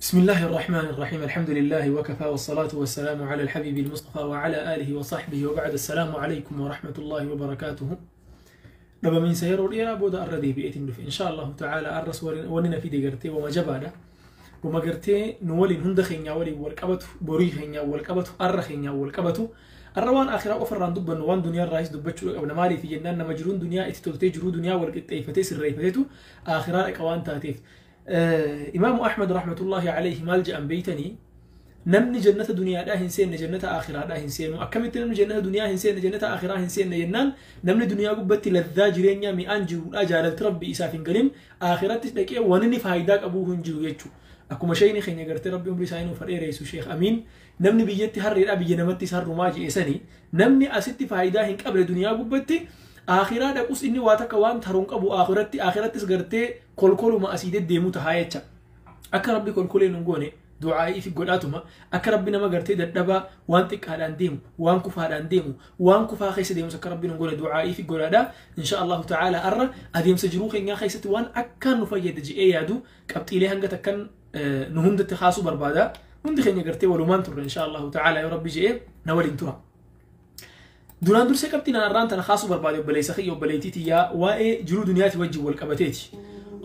بسم الله الرحمن الرحيم، الحمد لله وكفى، والصلاة والسلام على الحبيب المصطفى وعلى آله وصحبه وبعد. السلام عليكم ورحمة الله وبركاته. Dhabamiinsa yeroo dheeraa booda arra deebi'eetiin dhufe. Insha Allahu ta'ala arras wanni na fide gartee wama jabaadha. Wama gartee nu waliin hunda keenyaa waliin wal qabatu, borii keenyaa wal qabatu, arra keenyaa wal qabatu. Arra waan akhiraa qofarraan dubbannu, waan duniyaa irraayis dubbachuu qabna. Maaliif jennaan, nama jiruun duniyaa itti toltee jiruu duniyaa wal qixxeeffatee sirreeffateetu akhiraa dhaqa waan taateef. Imaamu Ahmad rahmatullahi alayhi maal jedhan beeytanii? Namni jannata duniyaadhaa hin seenne jannata akhiraadhaa hin seenu. Akkamitti namni jannata duniyaa hin seenne jannata akhiraa hin seenne jennaan, namni duniyaa gubbatti laddaa jireenyaa mi'aan jiruudhaa jaalalti Rabbi isaaf hin galin akhiratti dhaqee waan inni faayidaa qabuu hin jiru jechuudha. Akkuma shayni keenya gartee Rabbi umrii isaanii nuuf dheeressu Sheekh Amiin, namni biyyatti harreedhaa biyya namatti harrumaa je'esanii, namni asitti faayidaa hin qabne duniyaa gubbatti akhiraa dhaqus inni waa takka waan taruun qabu, akhirattis gartee kolkoluma asii deddeemu tahaa jecha. Akka Rabbi kolkolee nun goone du'aa'ii fi godhaatuma, akka Rabbi nama gartee dadhabaa waan xiqqaadhaan deemu, waan kufaadhaan deemu, waan kufaa keessa deemus akka Rabbi nun goone du'aa'ii fi godhaadha. Insha Allahu ta'ala arra adeemsa jiruu keenyaa keessatti waan akkaan nu fayyada je'ee yaadu qabxiilee hanga takkan nu hundatti kaasuu barbaada. Hundi keenya gartee walumaan turre, insha Allahu ta'ala yoo Rabbi je'ee na waliin tura. Duraan dursee qabxiin arraan tana kaasuu barbaade, obboleessa kiyya, obboleettii tiyyaa, waa'ee jiruu duniyaati wajjin wal qabateeti.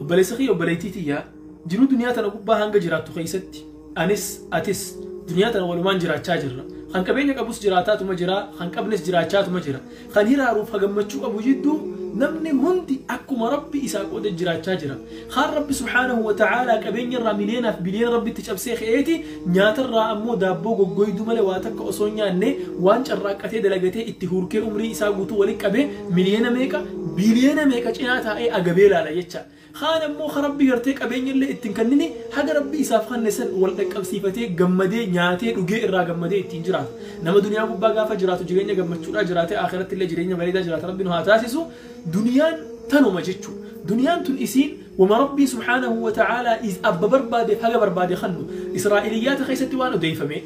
Obboleessa kiyya, obboleettii tiyyaa, jiruu duniyaa tana gubbaa hanga jiraattu keessatti anis atis duniyaa tana walumaan jiraachaa jirra. Kan qabeenya qabus jiraataatuma jira, kan qabnes jiraachaatuma jira. Kan hiraaruuf gammachuu qabu jidduu namni hundi akkuma Rabbi isaa qoode jiraachaa jira. Kaan Rabbi subhaanahu wa ta'aalaa qabeenya irraa miliyoonaaf biliyoona Rabbitti cabsee ka'eeti nyaatarraa ammoo daabboo goggoyduu malee waa takka osoo hin nyaanne waan carraaqqatee dalagatee itti hurkee umrii isaa guutuu walitti qabee miliyoona meeqa biliyoona meeqa cinaa taa'ee agabee laala jecha. Kaan ammoo ka Rabbi gartee qabeenya illee ittiin kennini haga Rabbi isaaf kanne san wal dhaqqabsiifatee gammadee nyaatee dhugee irraa gammadee ittiin jiraata. Nama duniyaa gubbaa gaafa jiraatu jireenya gammachuudhaa jiraatee akhiratti illee jireenya bareedaa jiraata, Rabbi nu haa taasisu. Duniyaan tanuma jechuudha. Duniyaan tun isiin wama Rabbii subhaanahu wa ta'aalaa abba barbaadeef haga barbaade kannu. Israa'iliyaata keessatti waan odeeffame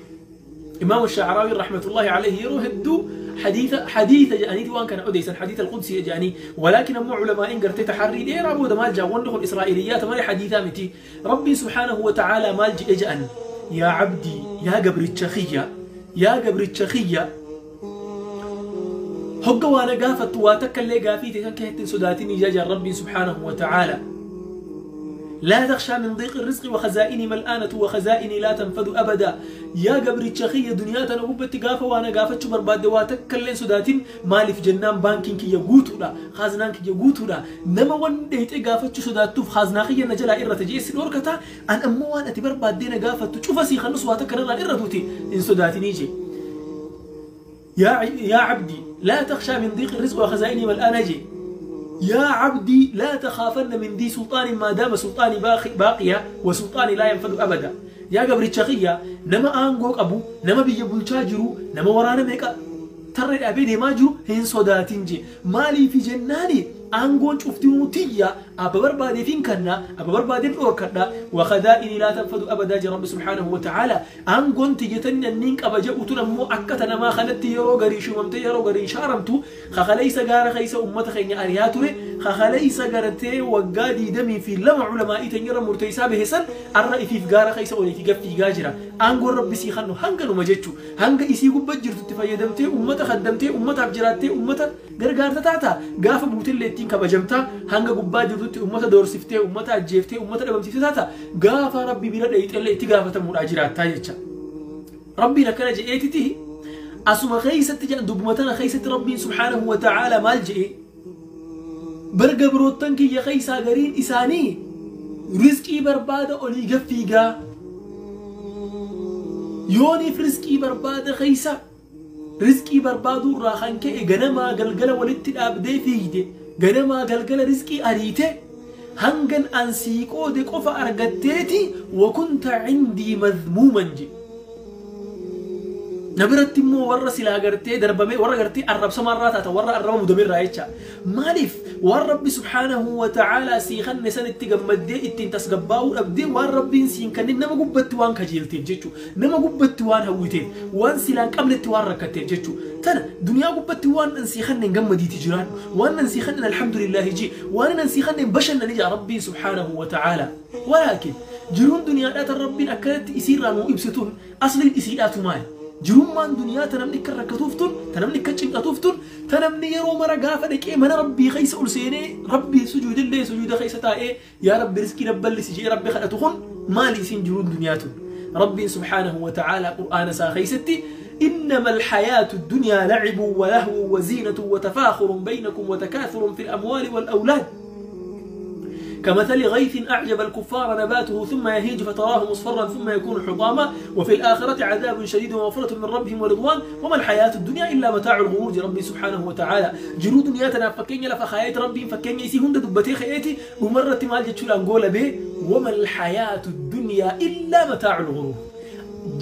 إمام الشعراوي رحمة الله عليه يروح هدو حديث حديث جاني وان كان أديسا حديث القدسي جاني، ولكن أمو علماء إن قرتي تحري دير أبو مال جا وندخل إسرائيليات ما حديثا متي ربي سبحانه وتعالى مال جأن يا عبدي، يا قبر الشخية، يا قبر الشخية، هقا وانا قافت واتك اللي قافيتي كان كهتن سداتني جاجا ربي سبحانه وتعالى. لا تخشى من ضيق الرزق وخزائني ملآنة وخزائني لا تنفذ أبدا. يا قبر الشخية دنيا تنوبت قافة وانا قافة شبر بعد واتك كلين سداتين مالي في جنان بانكين كي يقوتو لا خازنان كي يقوتو لا نما وان ديت قافة سداتو في خازنا خي نجلا إرة تجيس الوركتا أن أموان أتبر بعد دينا قافة تشوف سي خلص واتك رلا إرة توتي إن سداتين يجي. يا عبدي لا تخشى من ضيق الرزق وخزائني ملآنة جي. يا عبدي لا تخافن من ذي سلطان ما دام سلطاني باقية وسلطاني لا ينفذ أبدا. يا قبر الشخية نما أنقوك أبو نما بيجبول شاجرو نما ورانا ميكا ترى الأبيد ما جو هن صداتنجي مالي في جناني أنقون شفتي تيا أبا بربادي فين كنا أبا بربادي أوركنا وخذائني لا تنفذ أبدا. جل رب سبحانه وتعالى أنقون تيجتن النينك أبا جاءتنا مو أكتنا ما خلت يرو غريش وممتي يرو غريش شارمتو خخليس جار خيس أمة خيني أرياتوري خخليس جارتي وقادي دمي في لمع علماء تنير مرتيسا بهسن الرأي في جار خيس وليتي جف في جاجرة أنقون ربي سيخنو هنقلو مجتشو هنق إسيقو بجرت تفيدمتي أمة خدمتي أمة عبجراتي أمة gargaarta taata gaafa buutillee ittiin kabajamta hanga gubbaa jirtutti ummata doorsiftee ummata ajjeeftee ummata dhabamsiiftee taata gaafa Rabbi bira dheeyxellee itti gaafatamuudhaa jiraattaa jecha. Rabbiin akkana je'eetiti asuma keeysatti jedhan dubbuma tana keeysatti Rabbiin subhaanahu wa ta'aala maal je'e bar gabroottan kiyya keeysaa gariin isaanii rizqii barbaada olii gaffiigaa yooniif rizqii barbaada keeysa rizqii barbaaduu irraa kan ka'e ganamaa galgala walitti dhaabdee fiigde ganamaa galgala rizqii ariite hangan an sii qoode qofa argatteeti wakunta cindii madmuuman je na biratti immoo warra silaa gartee darbame warra gartee arrabsamaarraa taata warra arraba mudamirraa jecha. Maaliif waan Rabbi subhaanahu wa ta'aalaa sii kanne sanitti gammaddee ittiin tasgabbaa'uu dhabdee waan Rabbiin siin kanne nama gubbatti waan kajeelteef jechuu, nama gubbatti waan hawwiteef, waan silaan qabnetti waan rakkatteef jechuu. Tana duniyaa gubbatti waan an sii kanneen gammadiiti jiraadhu, waan an sii kanneen alhamdulillaahi ji, waan an sii kanneen bashannani jaa Rabbiin subhaanahu wa ta'aalaa. Walaakin Jiruun duniyaadhaa tan Rabbiin akkanatti isiirraa nuu ibsituun asliin isiidhaatu maali? Jirummaan duniyaa ta namni akka rakkatuuf tun, ta namni akka cinqatuuf tun, ta namni yeroo mara gaafa dhaqee mana Rabbii keessa ol seenee Rabbii sujuudillee sujuuda keessa taa'ee yaa Rabbi riskii dabbalisi jedhee Rabbi kadhatu kun maali isiin jiruun duniyaa tun? Rabbiin subhaanahu wa ta'aalaa Qur'aana isaa keessatti إنما الحياة الدنيا لعب ولهو وزينة وتفاخر بينكم وتكاثر في الأموال والأولاد كمثل غيث أعجب الكفار نباته ثم يهيج فتراه مصفرا ثم يكون حطاما وفي الآخرة عذاب شديد ومغفرة من ربهم ورضوان وما الحياة الدنيا إلا متاع الغرور. ربي سبحانه وتعالى جرو دنياتنا فكين لفخايت ربي فكين يسي هند دبتي خياتي ومرة مال جتشول أنغولا به وما الحياة الدنيا إلا متاع الغرور.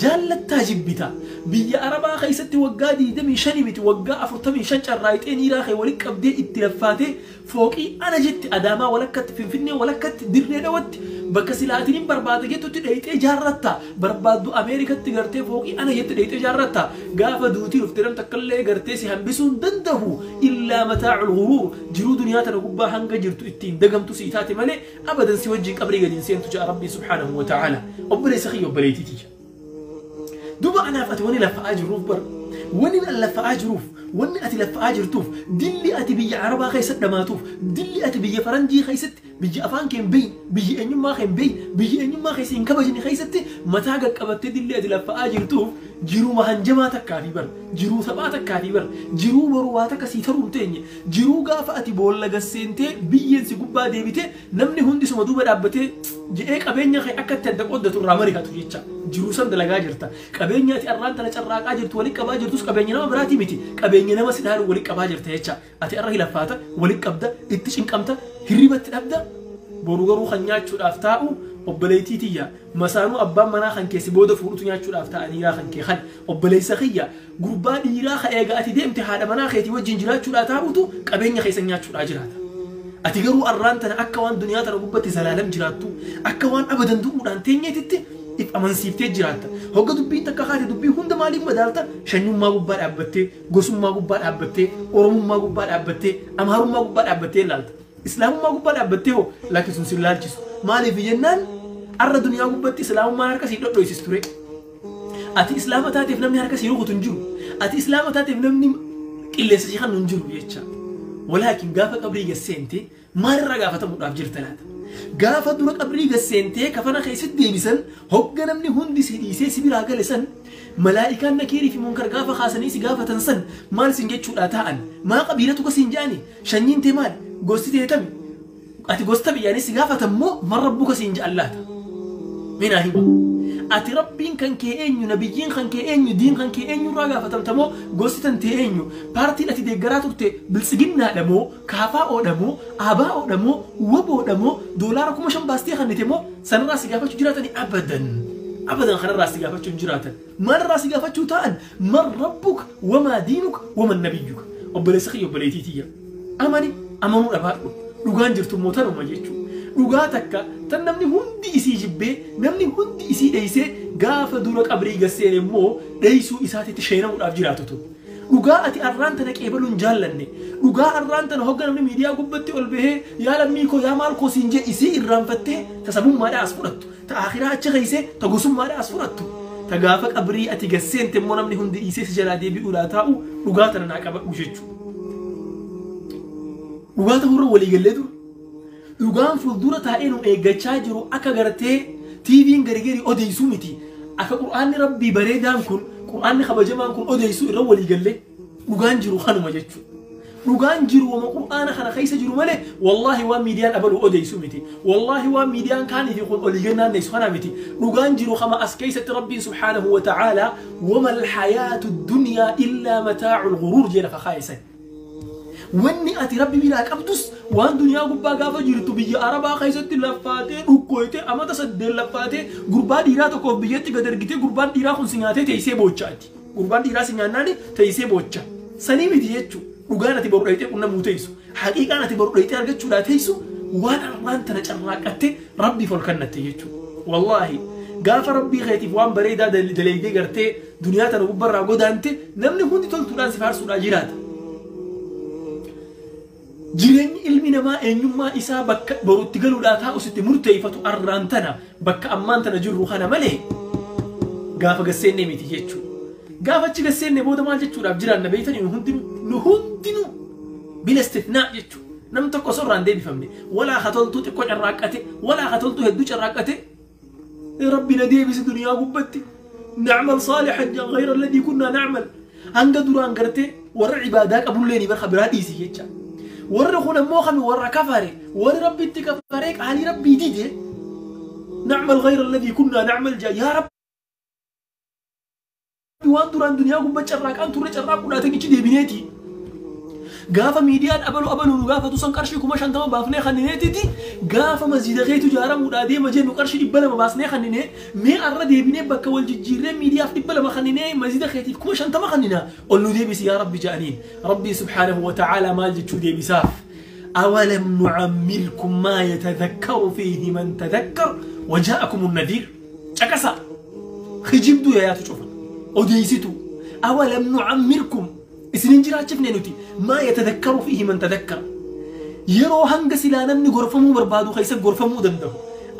Jaallattaa jibbita biyya Arabaa keessatti waggaa 25 miti waggaa 45 carraayixee niiraa kee walitti qabdee itti laffaatee fooqii ana jetti Adaamaa walakkatti Finfinnee walakkatti Dirree Dhawatti bakka silaatiin hin barbaade jettutti dheeyxee jaarratta barbaaddu Ameerikatti gartee fooqii ana jetti dheeyxee jaarratta gaafa duutii dhufte nam takkallee gartee si hambisuu hin danda'u illaa mataacul ghuruur. Jiruu duniyaa tana gubbaa hanga jirtu ittiin dagamtu sii taate malee abadan si wajjin qabrii gadi hin seentu ja'a Rabbii subhaanahu wa ta'aala. Obboleessa kiyya obboleettii duba anaaf ati wani lafa'aa jiruuf bar wani an lafa'aa jiruuf wanni ati lafa'aa jirtuuf dilli ati biyya Arabaa keessatti dhamaatuuf dilli ati biyya Faranjii keessatti biyya afaan kee hin beeyin biyya eenyummaa kee hin beeyin biyya eenyummaa keessa hin kabajne keessatti mataa qaqqabattee dilli ati lafa'aa jirtuuf jiruu hanjamaa takkaafi bar jiruu taphaa takkaafi bar jiruu boruu waa takka sii taruu hin teenye jiruu gaafa ati boolla gasseentee biyyeen si gubbaa deebitee namni hundi suma duuba dhaabbatee jedhee qabeenya kee akka itti adda qooddatu irraa marihatu jecha jiruu san dalagaa jirta. Qabeenya ati arraan tana carraaqaa jirtu walitti qabaa jirtus qabeenya nama biraatii miti qabeenya nama si dhaalu walitti qabaa jirta jecha ati arra hilaffaata walitti qabda itti cinqamta hirribatti dhabda boru garuu kan nyaachuudhaaf taa'u obboleettii tiyya masaanuu abbaan manaa kan keessi booda fuudhutu nyaachuudhaaf ta'a dhiiraa kan kee kan obboleessa kiyya gurbaa dhiiraa ka eega ati deemte haadha manaa keetii wajjin jiraachuudhaa taa'utu qabeenya keessa nyaachuudhaa jiraata. Ati garuu arraan tana akka waan duniyaa tana gubbatti zalaalam jiraattu akka waan abadan du'uudhaan teenyeetitti if amansiiftee jiraatta. Hogga dubbiin takka kaate dubbii hunda maaliif madaalta? Shanyummaa gubbaa dhaabbattee, gosummaa gubbaa dhaabbattee, Oromummaa gubbaa dhaabbattee, Amaarummaa gubbaa dhaabbattee ilaalta. Islaamummaa gubbaa dhaabbattee hoo lakkisuun sin laalchisu. Maaliif jennaan arra duniyaa gubbatti islaamummaan harka sii dhodhoisis ture. Ati islaama taateef namni harka sii rukutu hin jiru. Ati islaama taateef namni qilleensa sii kannu hin jiru jecha. Walaakin gaafa qabrii gasseente maalirraa gaafatamuudhaaf jirta laata? Gaafa dura qabrii gasseentee kafana keessatti deebisan hogga namni hundi si dhiisee si biraa gale san malaa'ikaan nakiirii fi munkar gaafa kaasanii si gaafatan san maal sin jechuudhaa taa'an? Maa qabiilatu kasiin jedhani? Shanyiin tee maali? Gosti tee tami? Ati gosta biyyaanii si gaafatan moo man rabbuka siin jedhan laata? Minaa hima. Ati Rabbiin kan kee eenyu, nabiyyiin kan kee eenyu, diin kan kee eenyu irraa gaafatamta moo gosti tan tee eenyu? Paartiin ati deeggaraa turte biltsiginnaadha moo, kaafaa'oodha moo, aabaa'oodha moo, waboodha moo, doolaara 5,000 baastee kannite moo sanarraa si gaafachuu jiraatani abadan. Abadan kanarraa si gaafachuu hin jiraatan. Maalirraa si gaafachuu ta'an? Man rabbuka wamaa diinuka waman nabiyyuka. Obboleessa kiyya obboleettii tiyya. Amani amanuu dhabaadhu. Dhugaan jirtu immoo tanuma jechuudha. Dhugaa takka tan namni hundi isii jibbee namni hundi isii dheeysee gaafa dura qabrii gasseen immoo dheeysuu isaatitti sheenamuudhaaf jiraatu tun. Dhugaa ati arraan tana qeebaluu hin jaallanne. Dhugaa arraan tana hogga namni miidiyaa gubbatti ol bahee yaa lammii koo yaa maal koo siin jee isii irraanfattee ta sabummaadhaa as fudhattu. Ta akhiraa achi keeysee ta gosummaadhaa as fudhattu. Ta gaafa qabrii ati gasseente immoo namni hundi dhiisee si jalaa deebi'uudhaa taa'u dhugaa tana naa qabadhu jechuudha. Dhugaa ta'uurra walii gallee dura. Dhugaan fuuldura taa'ee nu eeggachaa jiru akka gartee TV'n garigari odeessuu miti. Akka Qur'aanni Rabbii bareedaan kun, Qur'aanni kabajamaan kun odeessuu irra walii gallee dhugaan jiru kanuma jechuudha. Dhugaan jiru wama Qur'aana kana keessa jiru malee wallaahi waan miidiyaan abaluu odeessuu miti. Wallaahi waan miidiyaan kaanii fi kun olii gannaan neessu kana miti. Dhugaan jiru kama as keessatti Rabbiin subhaanahu wa ta'aalaa wama alhayaatu dunyaa illaa mataacul ghuruur jedha kakaayisan. Wanni ati Rabbi biraa qabdus waan duniyaa gubbaa gaafa jirtu biyya Arabaa keessatti laffaatee dhukkooytee amata 8 laffaatee gurbaa dhiiraa tokkoof biyyatti gad ergitee gurbaan dhiiraa kun si nyaatee teessee boochaati. Gurbaan dhiiraa si nyaannaani teessee boocha. Sanii miti jechuudha. Dhugaan ati boru dhayitee qunnamuu teessu. Haqiiqaan ati boru dhayitee argachuudhaa teessu waan arraan tana carraaqqattee Rabbiif ol kennatte jechuudha. Wallaahi gaafa Rabbii keetiif waan bareedaa dalaydee gartee duniyaa tana gubbarraa godaante namni hundi toltuudhaan si faarsuudhaa jiraata. Jireenyi ilmi namaa eenyummaa isaa bakka borutti galuudhaa taa'u sitti murteeffatu arraan tana bakka ammaan tana jirru kana malee gaafa gasseenne miti jechuudha. Gaafa achi gasseenne booda maal jechuudhaaf jiraanna beeytanii nu hundinuu bila istithnaa jechuudha. Nam tokko osoo irraan deebifamne walaa hatoltuu xiqqoo carraaqqate walaa hatoltuu hedduu carraaqqate rabbi na deebisi duniyaa gubbatti nacmal saalixan gayra alladii kunnaa nacmal hanga duraan gartee warra cibaadaa qabullee ni barka biraa dhiisi jecha. Warri kun ammoo kami warra kafare warri rabbitti kafaree qaalii rabbii dide nacmal gayra alladii kunnaa nacmal jaa yaa rabbi waan duraan duniyaa gubba carraaqaan turre carraaquudhaatiin ichi deebineeti. Gaafa miidiyaan abalu abalu nu gaafatu san qarshii 50,000 baafnee kannineetiti gaafa masjida keetu ijaaramuudhaa deema jennu qarshii 200 baasnee kanninee mee arra deebinee bakka wal jijjiirree miidiyaaf 200 kanninee masjida keetiif 50,000 kannina ol nu deebisi yaa rabbi ja'aniin. Rabbii subhaanahu wa ta'aalaa maal jechuu deebisaaf? أولم نعمركم ما يتذكر فيه من تذكر وجاءكم النذير. شكسا خجبدو يا تشوفا أوديستو أولم نعمركم isinin jiraachifne nuti maa yatadakkaru fiihi man tadakkara yeroo hanga silaa namni gorfamuu barbaadu keessa gorfamuu danda'u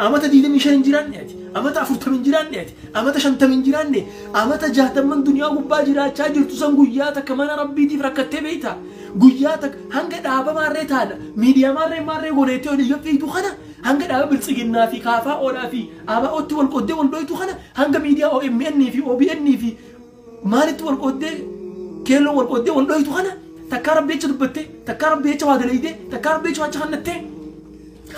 amata 25 hin jiraanne ati amata 40 hin jiraanne ati amata 50 hin jiraanne amata 60 duniyaa gubbaa jiraachaa jirtu san guyyaa takka mana rabbiitiif rakkattee beeyta guyyaa takka hanga dhaaba maarree taana miidiyaa maarree maarree goneettee olii fiitu kana hanga dhaaba biltsiginnaa fi kaafaa oolaa fi ABO'tti wal qoddee wal dhoytu kana hanga miidiyaa OMN fi OBN fi maalitti wal qoddee keelloo wal qoddee wal dhoytu kana takkaa rabbi jecha dubbatte takkaa rabbi jecha waa dalayde takkaa rabbi jecha waa kannatte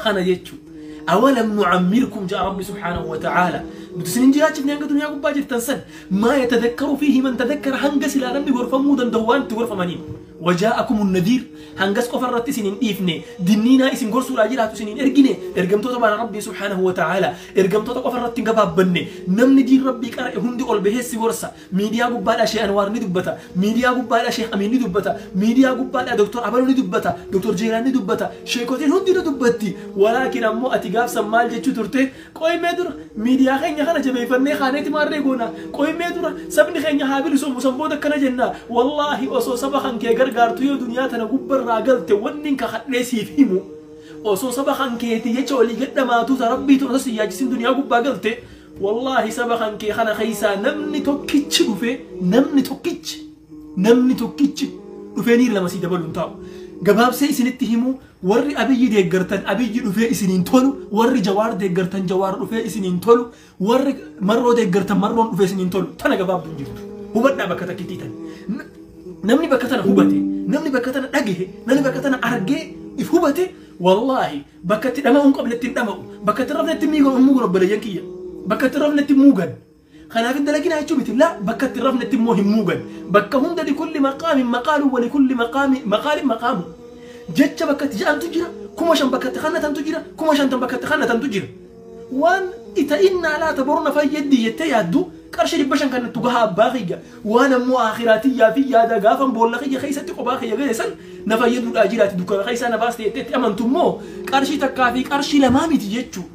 kana jechuudha. أولم نعمركم جاء ربي سبحانه وتعالى nuti jiraachifne hanga duniyaa gubbaa jirtan san ما يتذكر فيه من تذكر hanga silaa namni gorfamuu danda'u waan itti gorfamaniin وجاءكم النذير هنجس قفرت سنين إفني دنينا اسم قرص راجلات سنين إرجني إرجمتو طبعا ربي سبحانه وتعالى إرجمتو قفرت جباب بني نمني دين ربي كره هندي قلب هس ورثة ميديا جبال أشياء أنوار ندبتا ميديا جبال أشياء أمين ندبتا ميديا جبال دكتور أبلو ندبتا دكتور جيران ندبتا شيكوتين هندي ندبتي ولكن أمو أتجاب سمال جتشو ترتي كوي مدر ميديا خيني خنا جبي فني خانتي مرة كوي مدر سبني خيني هابل سو سبودا كنا جنة والله أصو سبخن كي gargaartu yoo duniyaa tana gubbarraa galte wanni kakadhee siif himu osoo saba kan keetii jecha olii gadhamaatu ta rabbiitu osoo si yaachisin duniyaa gubbaa galte wallaahi saba kan kee kana keessaa namni tokkichi dhufe namni tokkichi dhufee niir lama sii dabaluun taa'u gabaabsee isinitti himu warri abiyyi deeggartan abiyyi dhufee isiniin tolu warri jawaar deeggartan jawaar dhufee isiniin tolu warri marroo deeggartan marroon dhufee isiniin tolu tana gabaabduun jirtu hubadhaa bakka takkittii tan namni bakka tana hubate namni bakka tana dhagahe namni bakka tana argee if hubate wallaahi bakka itti dhama'uun qabne ittiin dhama'u bakka itti rafne itti miigan obboleeyyan kiyya bakka itti rafne itti muugan kanaaf hin dalaginaa jechuu miti laa bakka itti rafne itti immoo hin muugan bakka hunda likulli maqaamin maqaalu wa likulli maqaalin maqaamu jecha bakka itti ja'antu jira 5,000 bakka itti kannatantu jira 50,000 bakka itti kannatantu jira waan ita innaa laata borna fayyaddi jettee yaaddu qarshii 500 kan tu gahaa abbaa kiyya waan ammoo aakhiraatiyyaa fi yaada gaafan boolla kiyya keessatti qophaa kiyya gale san na fayyaduudhaa jiraati dukkana keessaa na baaste jettee amantu immoo qarshii takkaa fi qarshii lamaa miti jechuu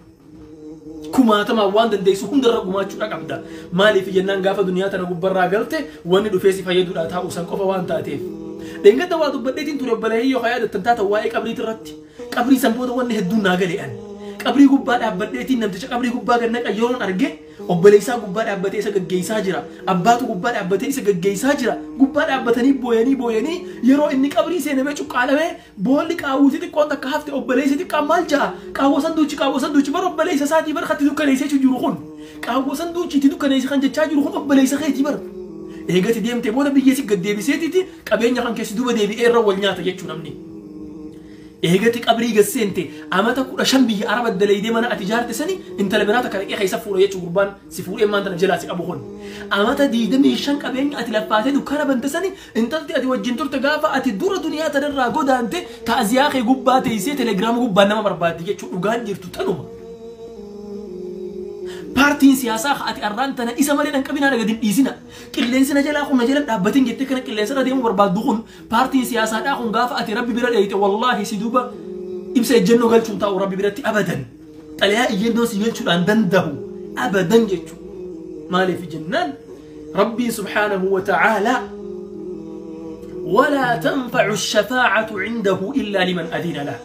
kumaatamaa waan dandeessu hundarra gumaachuudha qabda maaliif jennaan gaafa duniyaa tana gubbarraa galte wanni dhufee si fayyaduudhaa taa'u san qofa waan taateef dheengadda waa dubbadheetiin ture obboleeyyoo haa yaadattan taata waa'ee qabriit irratti qabrii san booda wanni hedduun naa gale an qabrii gubbaa dhaabbadheetiin namticha qabrii gubbaa ganna qayyoon arge obboleessaa gubbaa dhaabbatee isa gaggeessaa jira abbaatu gubbaa dhaabbatee isa gaggeessaa jira gubbaa dhaabbatanii booyanii booyanii yeroo inni qabrii seenamee cuqqaalamee boolli qaawwuutii xiqqoon takka hafte obboleessi xiqqaan maal ja'a qaawwa sanduuchi bar obboleessa isaatii bar katti dukkaneessee jiru kun qaawwa sanduuchiitti dukkaneesse kan jechaa jiru kun obboleessa keetii bar eegati deemtee booda biyyeessi gaddeebiseetiiti qabeenya kan keessi duuba deebi'ee irra wal nyaata jechuu namni. Eegati qabrii gasseente amata 15 biyya araba dalaydee mana ati ijaarte sani intala biraa takka dhaqee keessa fuudha jechuu gurbaan si fuudhee maanta na jalaa si qabu kun amata 25 qabeenya ati laffaatee dukkana bante sani intalti ati wajjin turte gaafa ati dura duniyaa tanarraa godaante ta'aziyaa kee gubbaa teessee telegiraama gubbaa nama barbaaddi jechuu dhugaan jirtu tanuma. Paartiin siyaasaa ati arraan tana isa malee dhan qabinaa gadi dhiisina qilleensi na jalaa kun na jalan dhaabbatin jettee kana qilleensa irra deemuu barbaaddu kun paartiin siyaasaadhaa kun gaafa ati rabbi bira dheeyite wallaahi si duuba ibsa ejjennoo galchuun taa'u rabbi biratti abadan xalayaa ejjennoo si galchuudhaan danda'u abadan jechuudha maaliif jennaan rabbiin subhaanahu wa ta'aalaa ولا تنفع الشفاعة عنده إلا لمن أذن له.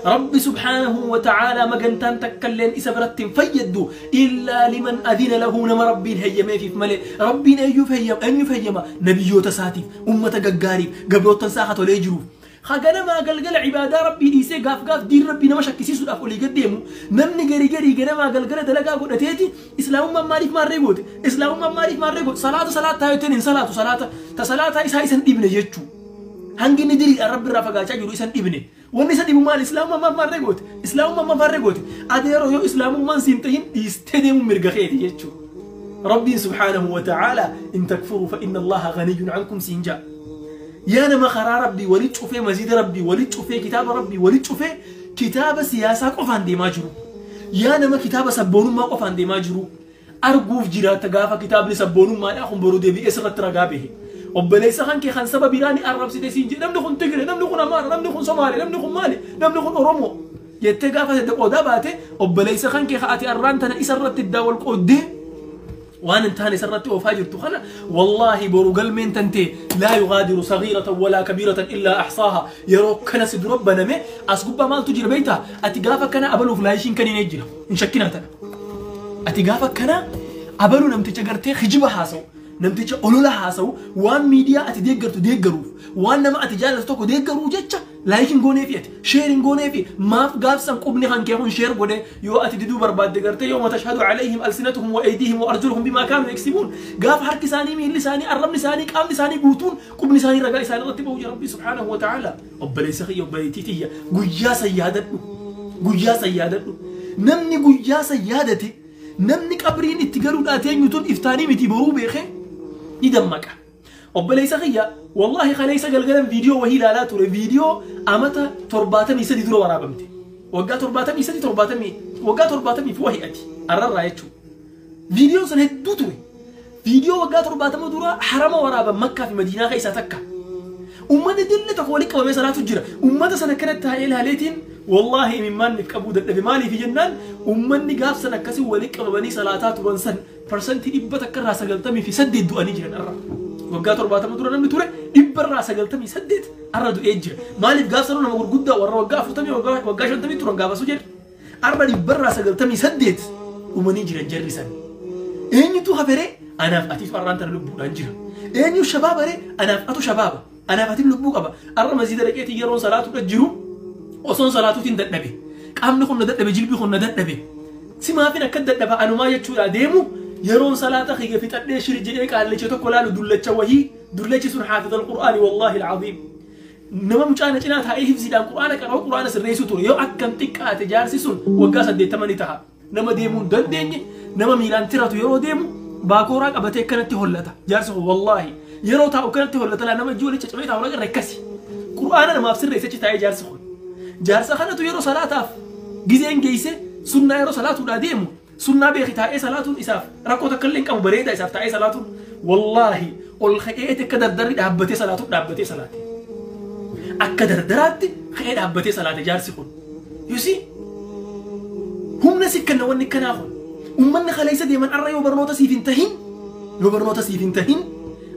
رب سبحانه وتعالى مجنتان تكلين إسبرت فيدو إلا لمن أذن له. نما ربي هيما في ملي ربي أيو فهيم أن يفهيم نبيو تساتيف أمة جاري قبل تنساخة ولا يجرو خجنا ما قلقل عبادة ربي ديسي قاف قاف دين ربي نما شكسيسو الأفولي قديمو نمني جري جري جنا ما قلقل دلقا قلت تيتي إسلام ما مالك ما ريقوت إسلام ما مالك ما ريقوت صلاة صلاة تايتين صلاة صلاة تصلاة إسا إسن ابن يجتشو هنجي ندري الرب الرفقة تجرو إسن ابنه ونسا دي مال إسلام ما ما ريقوت إسلام ما ما ريقوت أديرو يو إسلام ما سنتهن يستدم مرقخيتي يجتشو. ربي سبحانه وتعالى إن تكفروا فإن الله غني عنكم سينجا. يا نما خرا ربي ولد شوفي مزيد ربي ولد شوفي كتاب ربي ولد شوفي كتاب سياسة قفان دي ماجرو. يا نما كتاب سبونو ما قفان دي ماجرو. أرجوف جرا تجافا كتاب لسبونو ما أخم برودي بإسرة ترجابه. وبليس خان كي خان سبب بيراني الرب سيدسين جي نم نخون تجري نم نخون أمارة نم نخون صومالي نم نخون مالي نم نخون أورومو. يتجافا تقودا باته وبليس خان كي خاتي أران تنا إسرة تداول قدي. وأنا انتهاني سرتي وفاجر تخنا والله برجل من تنتي لا يغادر صغيرة ولا كبيرة إلا أحصاها. يروك كنا سد ربنا مي أسقب مال تجري بيتها أتجافا كنا أبلو فلايشين كني نجرا إن شكينا تنا أتجافا كنا أبلو نمتجرتي خجبة حاسو نمتج أولولا حاسو وان ميديا أتدقر تدقروف وان نما أتجالس توكو دقرو جتشا لايكين غوني فيت شيرين غوني في ما في قابسن قبني خان كيهون شير غوني يو أتددو برباد دقرتي يوم تشهد عليهم ألسنتهم وأيديهم وأرجلهم بما كانوا يكسبون. قاف حرك ساني مين لساني أرم لساني قام لساني قوتون قبني ساني رجاء ساني رتبه يا ربي سبحانه وتعالى. أبلي سخي أبلي تيتي قيا سيادته قيا سيادته نمني قيا سيادتي نمني قبرين اتقالوا الآتين يتون إفتاني متي برو بيخي يدمك. أبلي سخيا والله خليس قلقلم فيديو وهي لا لا ترى فيديو أمتى ترباتمي سدي درو ورا بمتي وقا ترباتمي سدي ترباتمي وقا ترباتمي في وهي أتي أرى رايتشو فيديو سنة دوتوي فيديو وقا ترباتمي درا حرم ورا بمكة في مدينة غيسة تكة أمة دلة تقولك وما صلاة الجرا أمة سنة كانت تهيلها ليتين والله من من في أبو دل مالي في جنان أمة نقاف سنة كسي ولك وبني صلاتات ونسن فرسنتي إبتك الراس قلتمي في سد الدواني جرا أرى وقا ترباتمي درا نمني توري إبر راس قلتمي سدت أردو إيجر مالي بقاسر أنا مقول جدا ورا وقا فرتمي وقا شنتمي ترى قابس وجر أربع إبر راس قلتمي سدت ومني جرا جرسن إني تو خبري أنا في أتيت أرانت لبو أنجر إني الشباب ري أنا في أتو شباب أنا في أتيت لبو أبا أرى مزيد ركيت يرون صلاة تجرو وصون صلاة تندت نبي قام نخون ندت نبي جلبي خون ندت نبي سما فينا كدت نبي أنا ما يتشو ديمو يرون صلاة خيجة في تدش رجلك على اللي تقول له دلتش وهي دلتش سن حافظ القرآن والله العظيم. نما مش أنا جنات هاي حفظ القرآن كان القرآن سرني سطور يو أكم تكات جالس سن وقاس دي تمني تها نما ديمون دندني نما ميلان ترى يرو ديمو باكوراك أبتك كانت تهولتا جالس والله يرو تا وكانت تهولتا لا نما جولي تشميت أوراق ركسي قرآن أنا ما أفسر رئيس تاعي جالس خون جالس خانة يرو صلاة جزين جيسة سنة يرو صلاة ولا ديمو سنة بيخي صلاة إساف ركو تكلم كم بريدة إساف تاعي صلاة والله والخيئة كدر دري دهبتي صلاة دهبتي صلاة أكدر درات خيئة دهبتي صلاة جالس خون يوسي هم نسيك كنا ونك كنا خون ومن خليس دي من أرى يوبرنوتا سيفنتهن يوبرنوتا سيفنتهن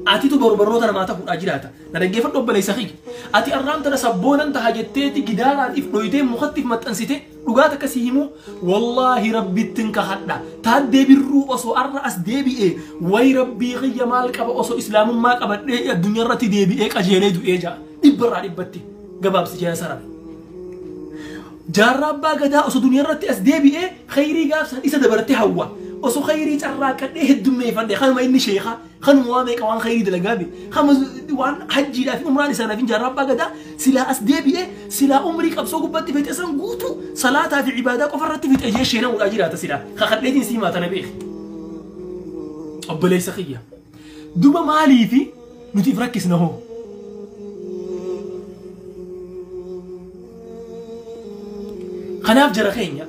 أتي تبر برنوتا ما تكون أجراتا نرجع فرد بلي سخي أتي أرام ترى سبونا تهجتتي جدارا إفلويتين مخطف ما تنسيته لغاتك سيهمو والله ربي تنكحنا تهدي بالروح أصو الرأس دي بي إيه وي ربي غي مالك أبو أصو إسلام ما قبل إيه الدنيا رتي دي بي إيه كجيلي دو إيه جا إبرا إبتي قباب سجانا سرا جرب قدا أصو دنيا رتي أس دي بي إيه خيري قابس إسا دبرتي هوا أصو خيري تراك إيه الدمي فندي خانو ما إني شيخة خانو مواميك وان خيري دلقابي خانو وان حجي لا في أمراني سنة فين جرب قدا سلا أس دي بي إيه سلا أمري قبصو قبتي فيت أسان قوتو صلاة في عبادة وفرتي فيت أجي شينا والأجيرات سلا خخليتين سيما تنبيخ أبلي سخية دوما مالي في نتي فركس نهو خناف جرخينيا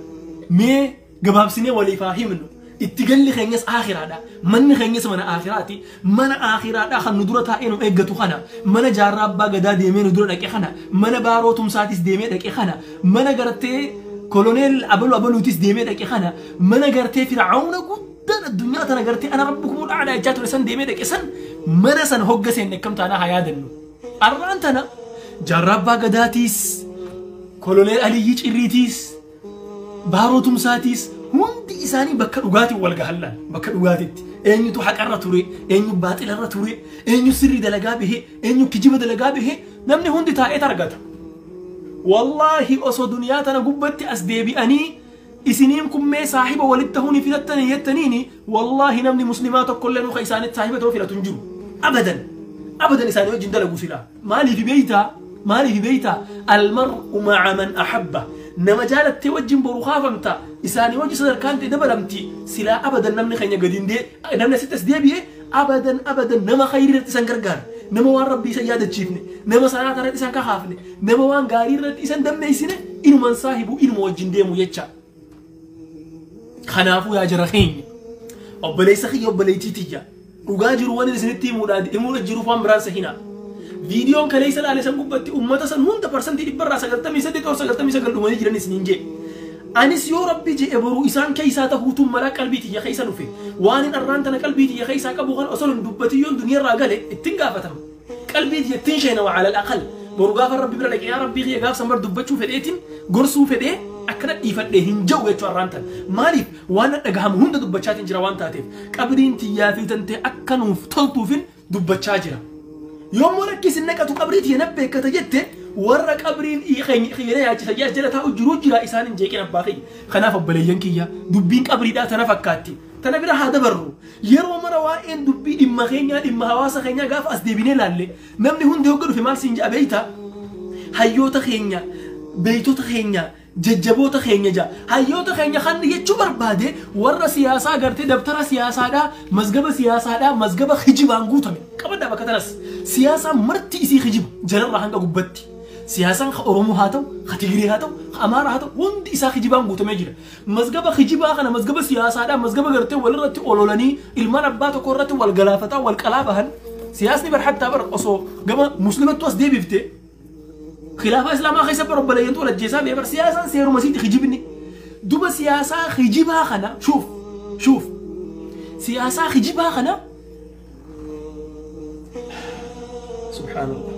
مي قباب سنة ولي فاهمنو اتقل خينيس آخر هذا من خينيس من آخراتي من آخرات آخر ندرة إنه إجتو خنا من جرب بقدا ديمين ندرة لك خنا من باروتم ساتيس ديمين لك خنا من جرتي كولونيل أبلو أبلو تيس ديمين لك خنا من جرتي فرعون قدر الدنيا تنا جرتي أنا ربكم الأعلى جاتو لسن ديمين لك سن من سن هجس إنك كم تانا هيادنو Arraan tana Jaarraa Abbaa Gadaatiis, Koloneel Aliyyi Cirriitiis, Baaroo Tumsaatiis hundi isaanii bakka dhugaatiin wal gahallaan bakka dhugaatitti eenyutu haqarra ture, eenyu baaxilarra ture, eenyu sirrii dalagaa bahe, eenyu kijiba dalagaa bahe, namni hundi taa'eet argata. Wallaahi osoo duniyaa tana gubbatti as deebi'anii isiniin kun mee saahiba walitti ta'uu ni filattanii jettaniini, wallaahi namni muslimaa tokkollee nuka isaanitti saahiba ta'uu filatu hin jiru. Abadan abadan isaanii wajjin dalagu silaa. Maaliif beeytaa? Maaliif beeytaa? Almar'u ma'a man ahabba. Nama jaalattee wajjin boru kaafamta, isaanii wajji sadarkaan ta'e dabalamti. Silaa abadan namni keenya gadi hin namni asitti as deebi'e abadan abadan nama khayrii irratti isan gargaara, nama waan rabbii isan yaadachiifne, nama salaata irratti isan kakaafne, nama waan gaarii irratti isan dammeessine inuman saahibu, inuma wajjin deemu jecha. Kanaafuu yaa jara keenya, obboleessa kiyya, obboleettii tiyya, dhugaa jiru waan isinitti himuudha jiruuf waan biraan sahinaa. Viidiyoon kaleessa laale san gubbatti ummata san hunda 98% ol 99 dhumanii jiran isiniin jee. Anis yoo rabbi je'e boruu isaan keessaa tahuutuun malaa qalbii tiyya keessa dhufe. Waan hin arraan tana qalbii tiyya keessaa qabu kan osoo hin dubbatin yoon duniyaa irraa gale ittiin gaafatama. Qalbii tiyya ittiin sheena wa alal aqal. Boru gaafa rabbi bira dhaqee yaa rabbii kiyya gaaf san bar dubbachuu fedheetiin gorsuu fedhee akkana dhiifadhee hin jedhu jechuu arraan tana. Maaliif waan dhagahamu hunda dubbachaatiin jira waan taateef qabriin tiyyaa fi tantee akka nuuf toltuufin dubbachaa jira. Yommuu rakkisin naqatu qabrii tiyya na beekkata jette warra qabriin keenya yaachisa jala jala taa'u jiru jira isaan hin jeeqin abbaa kiyya. Kanaaf obboleeyyan kiyya, dubbiin qabriidhaa tana fakkaatti. Tana bira haa dabarru. Yeroo mara waa'een dubbii dhimma keenyaa, dhimma hawaasa keenyaa gaafa as deebinee laalle namni hundi hogga dhufe maal siin jedha beeyta? Hayyoota keenya, beeytota keenya, jajjaboota keenya jaa. Hayyoota keenya kan jechuu barbaade warra siyaasaa gartee dabtara siyaasaadhaa, mazgaba siyaasaadhaa, mazgaba kijibaan guutame. Qabadhaa bakka tanas. Siyaasaan marti isii kijiba jalarraa hanga gubbatti. Siyaasaan ka Oromoo haa ta'u, ka Tigree haa ta'u, ka Amaaraa haa ta'u, hundi isaa kijibaan guutamee jira. Mazgaba kijibaa kana, mazgaba siyaasaadhaa, mazgaba gartee walirratti ololanii ilmaan abbaa tokko irratti wal galaafataa wal qalaa bahan. Siyaasni bar hattaa bar osoo gama muslimattu as deebifte khilaafa islaamaa keessa bar obboleeyyantu wal ajjeesaa bee bar siyaasaan seeruma isiiti kijibni. Duba siyaasaa kijibaa kana shuuf shuuf siyaasaa kijibaa kana subhaanallah.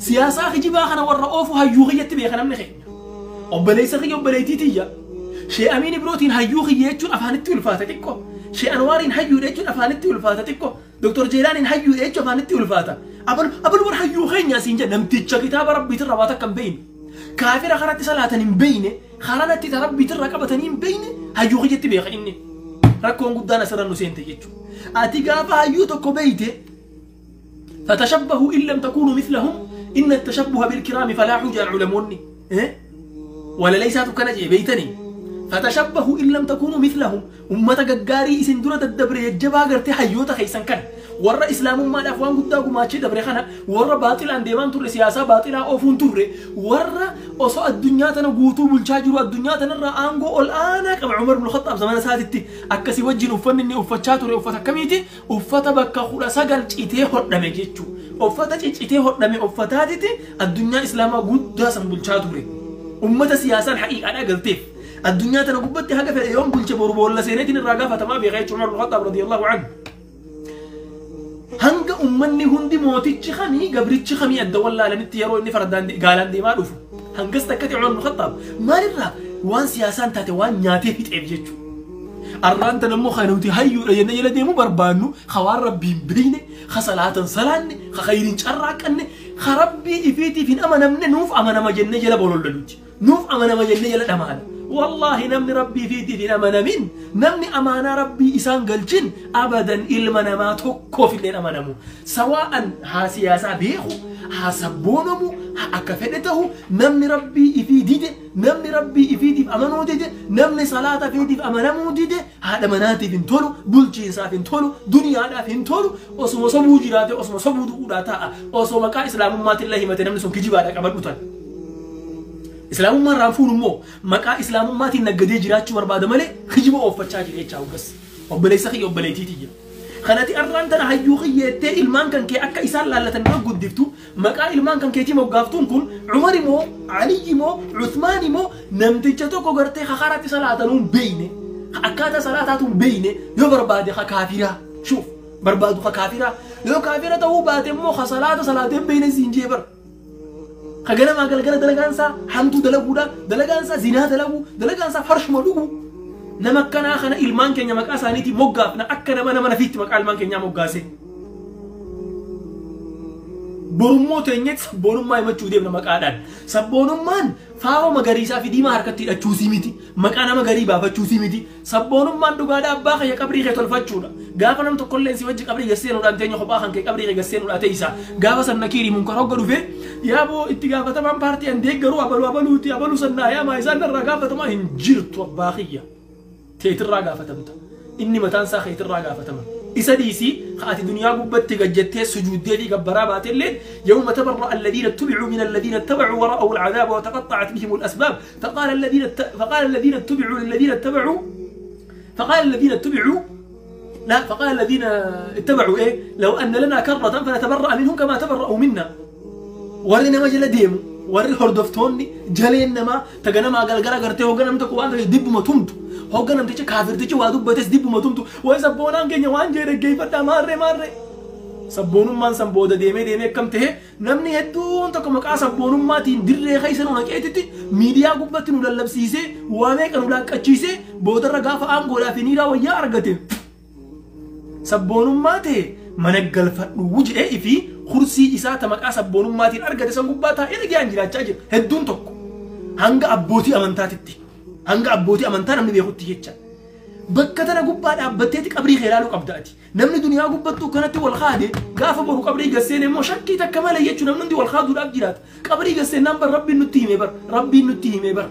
Siyaasaa kijibaa kana warra oofu hayyuu kiyyatti beeka namni keenya. Obboleessa kiyya, obboleettii tiyya. Shee Amiin Ibrootiin hayyuu kiyya jechuun afaanitti ulfaata xiqqoo. Shee Anwaariin hayyuudha jechuun afaanitti ulfaata xiqqoo. Doktor Jeelaaniin hayyuudha jechuun afaanitti ulfaata. Abalu bar hayyuu keenya siin jedha namticha kitaaba rabbiitirra waa takka hin beeyne. Kaafira karatti salaatan hin beeyne, karanatti ta rabbiitirra qabatanii hin beeyne hayyuu kiyyatti beeka inni. Rakkoon guddaan asirra nu seente jechuudha. Ati gaafa hayyuu tokko beeyte fatashabbahu in lam takuunu mithlahum inna tashabbuha bilkiraami falaahu jedhan culamoonni. Walaleysaatu kana jee beeytanii. Fatashabbahu in lam takuunu mithlahum ummata gaggaarii isin dura daddabre jajjabaa gartee hayyoota keessan kana warra islaamummaadhaaf waan guddaa gumaachee dabre kana warra baaxilaan deemaan turre, siyaasaa baaxilaa oofuun turre, warra osoo addunyaa tana guutuu bulchaa jiru addunyaa tanarraa aangoo ol aanaa qaba Umar ibn Khattaab zamana isaatitti akkasii wajjin uffanni inni uffachaa ture uffata akkamiiti? Uffata bakka 19 citee hodhame jechuu. Uffata ciccitee hodhame uffataatiti addunyaa islaamaa guddaa san bulchaa ture. Ummata siyaasaan haqiiqaadhaa galteef. Addunyaa tana gubbatti haga fedhe yoon bulche boru boolla seeneetiin irraa gaafatamaa beekaa jechuun Umar ibn Khattaab radiyallahu anhu. Hanga ummanni hundi mootichi kamii gabrichi kamii adda wallaalanitti yeroo inni fardaan gaalaan deemaa dhufu. Hangas takkatti Umar ibn Khattaab maalirraa waan siyaasaan taate waan nyaatee fixeef jechuudha. Arraan tan ammoo kan nuti hayyuudha jennee jala deemuu barbaannu ka waan rabbiin beeyne, ka salaatan salaanne, ka khayriin carraaqanne, ka rabbii ifiitiif hin amanamne nuuf amanama jennee jala bololla nuti. Nuuf amanama jennee jala dhamaana. Wallaahi namni rabbii ifiitiif hin amanamin, namni amaanaa rabbii isaan galchin abadan ilma namaa tokkoof illee amanamu. Sawaa'an haa siyaasaa beeku, haa sabboonamu, haa akka fedhe ta'u, namni rabbii ifii dide, namni rabbii ifiitiif amanuu dide, namni salaata ifiitiif amanamuu dide, haadha manaatiif hin tolu, bulchiinsaaf hin tolu, duniyaadhaaf hin tolu, osuma sobuu jiraate, osuma sobuu du'uudhaa taa'a, osoo maqaa islaamummaatillee himate namni sun kijibaadha qabadhu tan. Islaamummaa irraan fuunu immoo maqaa islaamummaatiin naggadee jiraachuu barbaada malee kijiba ooffachaa jira jechaa hoggas. Obboleessa kiyya, obboleettii tiyya. Kanati arraan tana hayyuu kiyyeettee ilmaan kan kee akka isaan laallatan dura guddiftu maqaa ilmaan kan keetii moggaaftuun kun Umar immoo, Aliyyi immoo, Uthmaan immoo namticha tokko gartee kakaratti salaatanuun beeyne, akkaataa salaataatuun beeyne yoo barbaade ka kaafiraa shuuf barbaadu ka kaafiraa Yoo kaafira ta'uu baate immoo ka salaata beeyne siin jee bar. Ka ganamaa galgala dalagaan isaa hamtuu dalaguudha, dalagaan isaa zinaa dalaguu, dalagaan isaa farshuma dhuguu. Nama akkanaa kana ilmaan keenya maqaa isaaniitiin moggaafna akka nama nafiitti maqaa ilmaan keenyaa moggaase. Borummoo teenyetti sabboonummaa himachuu deemna maqaadhaan. Sabboonummaan faaroo magariisaa fi diimaa harkatti hidhachuusii miti. Maqaa nama garii baafachuusii miti. Sabboonummaan dhugaadhaa abbaa kiyya qabrii kee tolfachuudha. Gaafa nam tokkollee si wajji qabrii gasseenuudhaan teenya kophaa kan kee qabrii kee gasseenuudhaa teessa. Gaafa san nakiirii munkar hogga dhufee yaaboo itti gaafatamaan paartii an deeggaruu abaluu abaluuti abaluu sannaa yaamaa isaan irraa gaafatamaa hin jirtu abbaa kiyya. Teetirraa gaafatamta. Inni mataan isaa keetirraa gaafatama. Isa dhiisii ati duniyaa gubbatti gajjattee sujuuddee fi gabbaraa baatelleen yawma tabarra'a alladhiina ittubi'uu min alladhiina ittaba'uu wa ra'aw al'adaaba wa taqatta'at bihim al-asbaab faqaala alladhiina ittubi'uu lilladhiina ittaba'uu faqaala alladhiina ittubi'uu la faqaala alladhiina ittaba'uu law anna lanaa karratan fanatabarra'a minhum kamaa tabarra'uu minna. Warri nama jala deemu warri hordoftoonni jaleen namaa taganamaa galgala gartee hogga namni tokko waan ta'e dibbuma tumtu. Hogga namtichi kaafirtichi waa dubbates dibbuma tumtu. Wayi sabboonaan keenya waan jee dhaggeeffadhaa maarree maarree. Sabboonummaan san booda deemee deemee akkam ta'e namni hedduun tokko maqaa sabboonummaatiin dirree keessa nu naqeetitti miidiyaa gubbatti nu lallabsiisee waa meeqa nu laaqqachiisee boodarra gaafa aangoodhaa fi niiraa wayyaa argate. Sabboonummaa ta'e mana galfadhu jedhee fi kursii isaa ta maqaa sabboonummaatiin argate san gubbaa taa'ee dhagayaan jiraachaa jira. Hedduun tokko hanga abbootii amantaatitti. Hanga abbootii amantaa namni beekutti jecha. Bakka tana gubbaa dhaabbatteeti qabrii kee ilaaluu qabda ati. Namni duniyaa gubbattuu kanatti wal kaade gaafa boru qabrii gasseen immoo shakkii takka malee jechuun namni hundi wal kaaduudhaaf jiraata. Qabrii gasseen naan bar rabbiin nutti himee bar rabbiin nutti himee bar.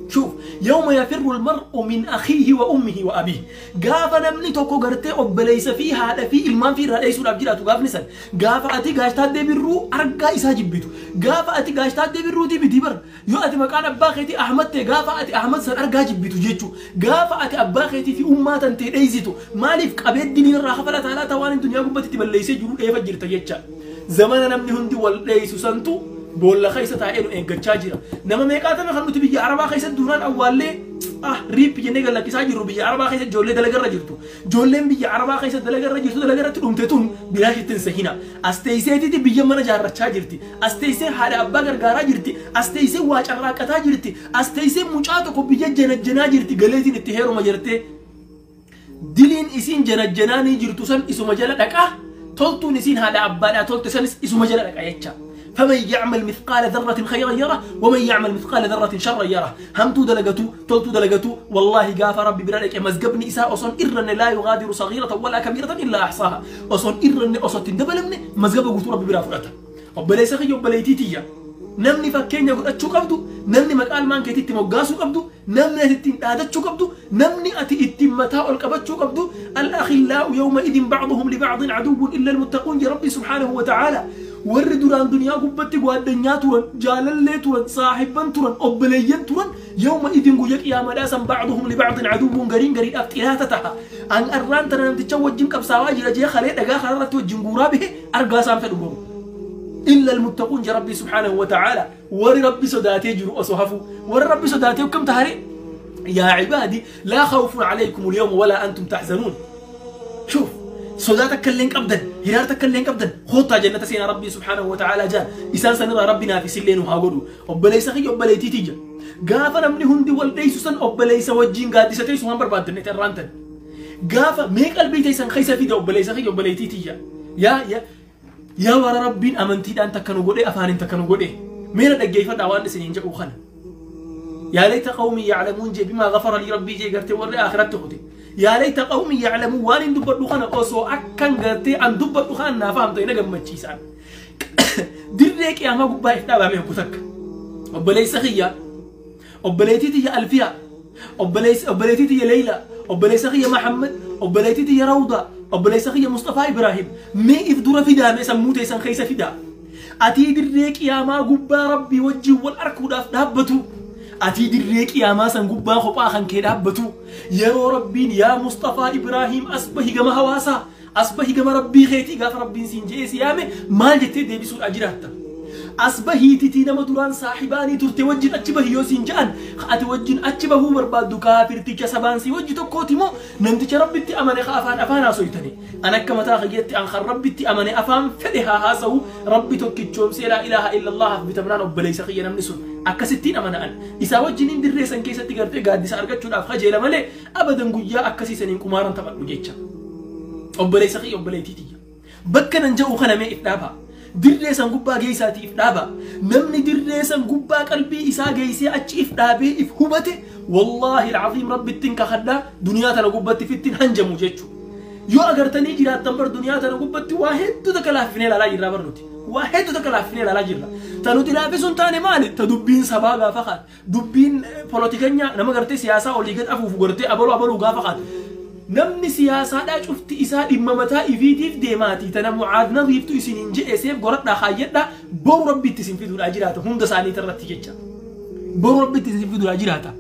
شوف يوم يفر المرء من أخيه وأمه وأبيه قاف نمني توكو غرتي أبليس فيها هذا في إلمان في رئيس الأبجرات قاف نسل قاف أتي قاشتات دي بالرو أرقا إسا جبتو قاف أتي قاشتات دي بالرو دي بديبر يو أتي مكان أباخيتي أحمد تي قاف أتي أحمد سن أرقا جبتو جيتو قاف أتي أباخيتي في أمات أنتي رئيسيتو مالف قبيت دين الراحة فلا تعالى توان الدنيا قبتي تبليسي جرو إيه فجرتا جيتشا زمان نمني هندي والليس سنتو boolla keessa taa'ee nu eeggachaa jira. Nama meeqaatame kan nuti biyya Arabaa keessa duraan awwaallee riip jennee galakkisaa jirru biyya Arabaa keessa ijoollee dalagarra jirtu. Ijoolleen biyya Arabaa keessa dalagarra jirtu dalagarratti dhumte tun bilaashitti hin sahina. As teesseetiiti biyya mana jaarrachaa jirti. As teessee haadha abbaa gargaaraa jirti. As teessee waa carraaqataa jirti. As teessee mucaa tokko biyya janajjanaa jirti galeetiin itti heeruma jirtee. Diliin isiin janajjanaanii jirtu san isuma jala dhaqaa. Toltuun isiin haadha abbaadhaa tolte sanis isuma jala dhaqa jecha. فمن يعمل مثقال ذرة خيرا يره ومن يعمل مثقال ذرة شرا يره. همتو دلقتو تلتو دلقتو والله قاف ربي برالك مزقبني إساء أصن إرن لا يغادر صغيرة ولا كبيرة إلا أحصاها. أصن إرن أصن تندبلمني مزقب قلت ربي برا فرأته. وبليس خي وبليتيتيا namni fakkeenya godhachuu qabdu, namni maqaa ilmaan keetiitti moggaasuu qabdu, namni ati ittiin dhaadachuu qabdu, namni ati ittiin mataa ol qabachuu qabdu. Al-akhillaa'u yawma idin ba'duhum li ba'din aduwwun illa al-muttaquun jedha Rabbi subhaanahu wa ta'aala. Warri duraan duniyaa gubbatti gwaaddanyaa turan, jaalallee turan, saahibban turan, obboleeyyan turan, yawma idin guyya qiyaamadhaa san ba'duhum li ba'din aduwwun gariin gariidhaaf xilaata taha. An arraan tana namticha wajjin qabsaawaa jira jee kalee dhagaa kanarratti wajjin guuraa bahe argaa isaan fedhu boru. إلا المتقون جل ربي سبحانه وتعالى. ور ربي صداتي جرو أصحفو ور ربي صداتي وكم تهري يا عبادي لا خوف عليكم اليوم ولا أنتم تحزنون. شوف صداتك كلينك أبدا هرارتك كلينك أبدا خطة جنة سينا ربي سبحانه وتعالى جاء إسان سنرى ربنا في سلين وهاقولو أبليس خي أبليتي تيجا قافا نمني هندي والديس سن أبليس وجين قادسة سوان برباد النت الرانتن قافا ميك قلبي تيسن خيسة في ده أبليس خي أبليتي تيجا يا يا يا ورا ربين أمنتي أن تكنوا قولي أفان تكنوا قولي مين الجيفة دوان سنين جاءوا خنا يا ليت قومي يعلمون جي بما غفر لي ربي جي قرتي وري آخرت خدي يا ليت قومي يعلمون وان دبر خنا أوسو أكن قرتي أن دبر خنا فهم تينا جم تشيسان دريك يا ما قبا إفتابا من كتك أبليس خيا أبليتي تي ألفيا أبليس أبليتي تي ليلى أبليس خيا محمد أبليتي تي روضة أبليس خيا مصطفى إبراهيم مي إفدور فدا مي سموت يسن خيس فدا أتي دريك يا ما قبا ربي وجه والأرك دابتو أتي دريك يا ما سن قبا خبا خن كدابتو يا ربي يا مصطفى إبراهيم أصبح جما هواسا أصبح جما ربي خيتي غاف ربي سنجيس يا مي مال جتي دي بسول أجرهتا As bahiititii nama duraan saaxibaanii turte wajjin achi bahi yoo siin ja'an, ati wajjin achi bahuu barbaaddu kaafirticha sabaan si wajji tokkooti moo namticha Rabbitti amane ka afaan afaan haasoytani? An akka mataa kiyyaatti an kan Rabbitti amane afaan fedhe haa haasa'u, Rabbi tokkichoomsee laa ilaaha illallahaaf bitamnaan obboleessa kiyya namni sun akkasittiin amana'an. Isaa wajjiniin dirree san keessatti gartee gaaddisa argachuudhaaf kajeela malee abadan guyyaa akkasii saniin qumaaran taphadhu jecha. Obboleessa kiyya, obboleettii tiyya. Bakka nan ja'u kana mee if dhaabaa. Dirree san gubbaa geessaatii if dhaabaa. Namni dirree san gubbaa qalbii isaa geessee achi if dhaabee if hubate, wallaahi alcaziim, Rabbittiin kakadhaa, duniyaa tana gubbatti fittiin hanjamu jechuudha. Yoo agartanii jiraattan bar duniyaa tana gubbatti waa hedduu takka laaffinee ilaalaa jirra bar nuti. Waa hedduu takka laaffinee ilaalaa jirra. Ta nuti laaffisuun taane maali? Ta dubbiin sabaa gaafa kaate. Dubbiin polotikanyaa nama gartee siyaasaa olii gad afuufu gartee abaluu abaluu gaafa kaate. Namni siyaasaadhaa cufti isaa dhimma mataa ifiitiif deemaati. Tana Mucaad Nadiiftu isiniin jedhe seef goradhaa kaayyadhaa, boru Rabbitti isin fiduudhaa jiraata hunda isaanii irratti jecha. Boru Rabbitti isin fiduudhaa jiraata.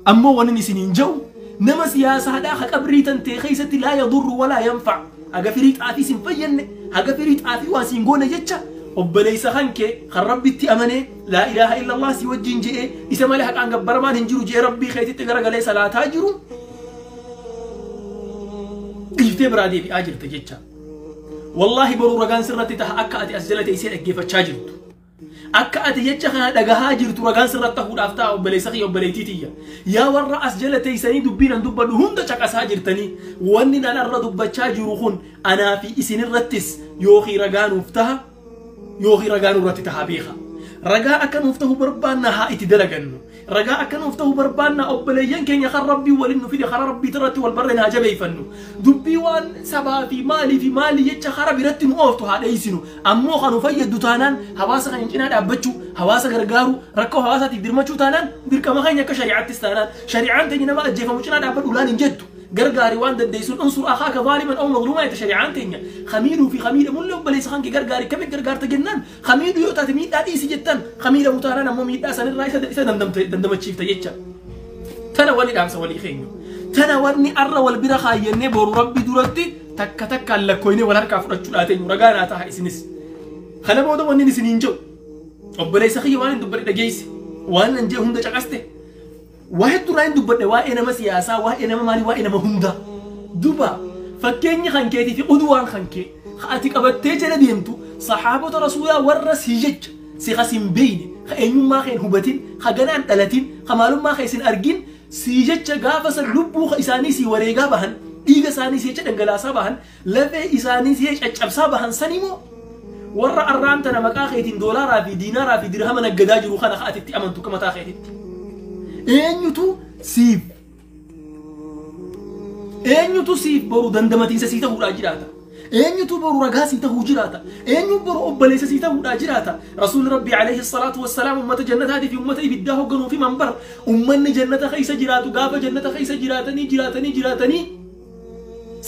Ammoo wanni isiniin jedhu, nama siyaasaadhaa ka qabrii tan ta'e keessatti laa yadurru walaa yanfac, haga firii xaafii sin fayyadne, haga firii xaafii waa siin goone jecha, obboleessa kan kee kan Rabbitti amanee laa ilaaha illallah si wajjin je'ee, isa malee haqaan gabbaramaan hin jiru je'ee Rabbii keetitti garagalee salaataa jiru dhiiftee biraa deebi'aa jirta jecha. Wallaahi boruu ragaan sirratti taha akka ati as jala teessee dhaggeeffachaa jirtu. Akka ati jecha kana dhagahaa jirtu ragaan sirratti tahuudhaaf ta'a, obboleessa kiyya, obboleettii tiyya. Yaa warra as jala teessanii dubbiin an dubbadhu hunda caqasaa jirtanii, wanni nan irra dubbachaa jiru kun anaa fi isinirrattis yookiin ragaa nuuf taha yookiin ragaa nurratti taha beeka. Ragaa akka nuuf tahu barbaanna haa itti dalagannu. Ragaa akka nuuf tahu barbaanna obboleeyyan keenya kan Rabbii waliin nu fide karaa Rabbii irratti wal barreen haa jabeeffannu. Dubbii waan sabaa fi maalii fi maalii jecha karaa biratti nu ooftu haa dheessinu. Ammoo kan nu fayyaddu taanaan hawaasa keenya cinaa dhaabbachuu, hawaasa gargaaru, rakkoo hawaasaatiif dirmachuu taanaan dirqama keenya akka shari'aattis taanaan. Shari'aan teenya nama ajjeefamu cinaa dhaabbadhu laan hin jettu. Gargaari waan dandeessuun, unsur akhaaka zaaliman aw mazluumaa jette shari'aan teenya. Kamiidhuu fi kamiidhamullee obboleessa kan kee gargaari. Kamiin gargaarta jennaan, kamiidhuu yoo taate miidhaa dhiisi jettan, kamiidhamu taanaan ammoo miidhaa sanirraa isa dandamachiifta jecha. Tana wali dhaamsa walii keenyu. Tana wanni arra wal bira kaayyannee boru Rabbi duratti takka takkaan lakkooynee wal harkaa fudhachuudhaa teenyu ragaa naa taha isinis. Kana booda wanni isiniin jedhu, obboleessa kiyya, waan hin dubbadhe dhageesse, waan nan jee hunda caqaste. Waa hedduurraa hin dubbadhe, waa'ee nama siyaasaa, waa'ee nama maalii, waa'ee nama hundaa. Duba fakkeenyi kan keetii fi uduwaan kan kee ka ati qabattee jala deemtu saxaabota Rasuulaa warra si jecha si kas hin beeyne, ka eenyummaa kee hin hubatin, ka ganaan dhalatin, ka maalummaa kee sin argin, si jecha gaafa san lubbuu isaanii si wareegaa bahan, dhiiga isaanii si jecha dhangalaasaa bahan, lafee isaanii si caccabsaa bahan sanimoo, warra arraan tana maqaa keetiin doolaaraa fi diinaaraa fi dirhama naggadaa jiru kana ka ati itti amantu akka mataa keetitti? Eenyutu siif, eenyutu siif boru dandamatiinsa sii ta'uudhaa jiraata? Eenyutu boru ragaa sii ta'uu jiraata? Eenyu boru obboleessa sii ta'uudhaa jiraata? Rasuulli Rabbii alayhi salaatu wassalaam ummata jannataatii fi ummata ibiddaa hoogganuu fi manbar ummanni jannata keessa jiraatu gaafa jannata keessa jiraatanii jiraatanii jiraatanii,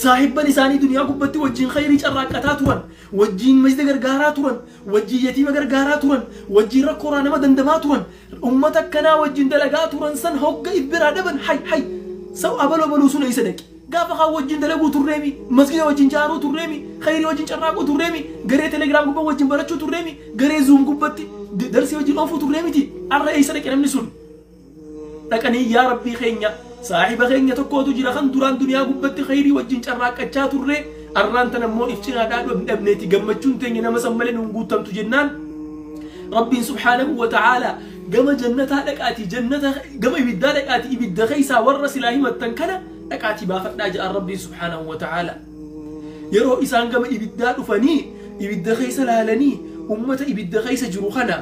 saahibban isaanii duniyaa gubbatti wajjin khayrii carraaqqataa turan, wajjin masjida gargaaraa turan, wajjin yatiima gargaaraa turan, wajjin rakkoorraa nama dandamaa turan, ummata akkanaa wajjin dalagaa turan san hogga ibbiraa dhaban, hay hay, sau abaloo baluu sun eessa dhaqe? Gaafa kaan wajjin dalaguu turreemi, masjida wajjin jaaruu turreemi, khayrii wajjin carraaquu turreemi, garee Telegram gubbaa wajjin barachuu turreemi, garee Zoom gubbatti darsii wajjin oofuu turreemiti. Arra eessa dhaqe namni sun? Dhaqanii, yaa Rabbii keenya, saahiba keenya tokkootu jira kan duraan duniyaa gubbatti khayrii wajjin carraaqqachaa turre, arraan tan ammoo if cinaadhaa dhabneeti, gammachuun teenya nama san malee nuun guutamtu jennaan, Rabbiin subhaanahu wa ta'aalaa gama jannataa dhaqaatii jannata, gama ibiddaa dhaqaatii ibidda keessaa warra silaa himattan kana dhaqaatii baafadhaa jedhan Rabbiin subhaanahu wa ta'aalaa. Yeroo isaan gama ibiddaa dhufanii ibidda keessa laalanii, ummata ibidda keessa jiru kana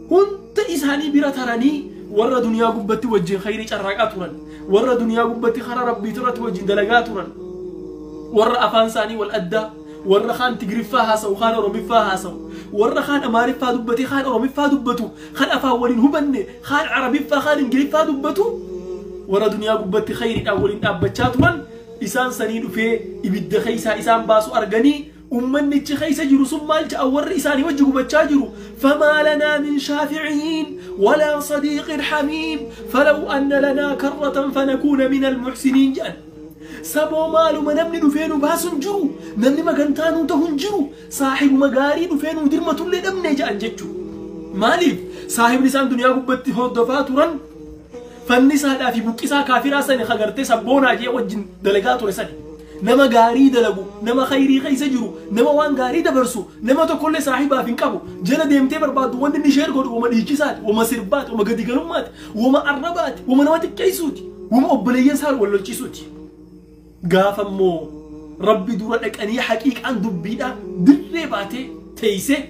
hunda isaanii bira taranii, warra duniyaa gubbatti wajjin khayrii carraaqaa turan, warra duniyaa gubbatti karaa Rabbii irratti wajjin dalagaa turan, warra afaan isaanii wal addaa, warra kaan Tigriffaa haasa'u, kaan Oromiffaa haasa'u, warra kaan Amaariffaa dubbate, kaan Oromiffaa dubbatu, kaan afaan waliin hubanne, kaan Arabiffaa, kaan Ingiliffaa dubbatu, warra duniyaa gubbatti khayriidhaan waliin dhaabbachaa turan isaan sanii dhufee ibidda keessaa isaan baasu arganii, ummannichi keessa jiru sun maal ja'a? Warri isaanii wajji gubachaa jiru, famaa lanaa min shaaficiin walaa sadiiqin xamiim falaw anna lanaa karratan fanakuuna min almuxsiniin jedhan. Saboo maaluma, namni dhufee nu baasu hin jiru, namni magantaa nuu ta'u hin jiru, saahibuma gaarii dhufee nuu dirmatullee dhabne jedhan jechuu. Maaliif saahibni isaan duniyaa gubbatti hordofaa turan fannisaadhaa fi buqqisaa kaafiraa sani hagartee sabboonaa jee wajjin dalagaa ture sani. Nama gaarii dalagu, nama khayrii keessa jiru, nama waan gaarii dabarsu, nama tokkollee saahibaaf hin qabu. Jala deemtee barbaaddu wanni inni sheer godhu wama dhiichisaati, wama sirbaati, wama gadigalummaati, wama arrabaati, wama nama xiqqeessuuti, wama obboleeyyan isaa wal lolchiisuuti. Gaafa immoo rabbi dura dhaqanii haqiiqaan dubbiidhaa dirree baatee teessee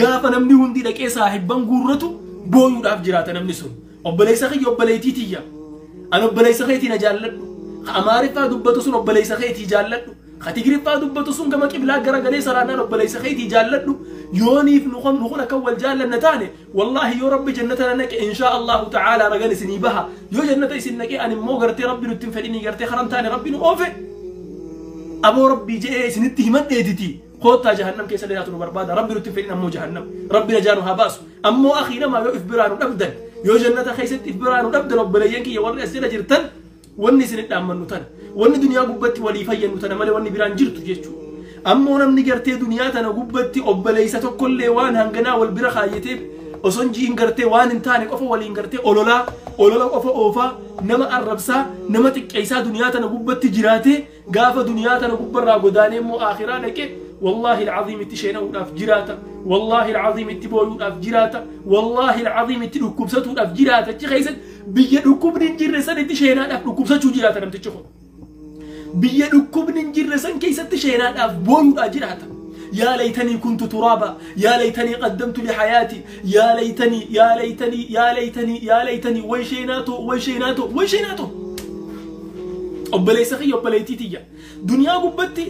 gaafa namni hundi dhaqee saahibban guurratu booyuudhaaf jiraata namni sun. Obboleessa kiyya obboleettii tiyya. An obboleessa keetii na jaalladhu. Amaariffaa dubbatu sun obboleessa keetii jaalladhu. Tigriffaa dubbatu sun gama qiblaa garagalee salaannaan obboleessa keetii jaalladhu. Yooniif nu kun akka wal jaallanna taane wallaahi yoo rabbi jannata na naqe inshaa Allahu ta'aalaa ragan isinii baha. Yoo jannata isin naqe ani immoo gartee rabbi nutti hin fedhinii gartee karan taane rabbi nu oofe. Aboo rabbii je'ee isinitti himadheetiti. Koottaa jahannam keessa illee taatu nu barbaada. Rabbi nutti hin fedhin ammoo jahannam. Rabbi najaa nu haa baasu. Ammoo akii namaa yoo if biraa nu dhabdan yoo jannata keessatti if biraa nu dhabdan obboleeyyan kiyya warri as jala jirtan wanni isin dhaammannu tana. Wanni duniyaa gubbatti walii fayyannu tana malee wanni biraan jirtu jechuudha. Ammoo namni gartee duniyaa tana gubbatti obboleessa tokkollee waan hanganaa wal bira kaayyateef osoo jiin gartee waan hin taane qofa waliin gartee ololaa olola qofa oofaa nama arrabsaa nama xiqqeessaa duniyaa tana gubbatti jiraatee gaafa duniyaa tana gubbarraa godaanee immoo akhiraa dhaqee والله العظيم اتشينه اف جراتا والله العظيم اتبويو اف جراتا والله العظيم اتدكبسته اف جراتا تخيست بيا دكوب نجر سن اتشينا اف دكوبسته جراتا نم تشخو بيا دكوب نجر سن كيست تشينا اف بويو جراتا. يا ليتني كنت ترابا يا ليتني قدمت لحياتي يا ليتني يا ليتني يا ليتني يا ليتني ويشيناتو ويشيناتو ويشيناتو. obboleessa kiyya obboleettii tiyya duniyaa gubbatti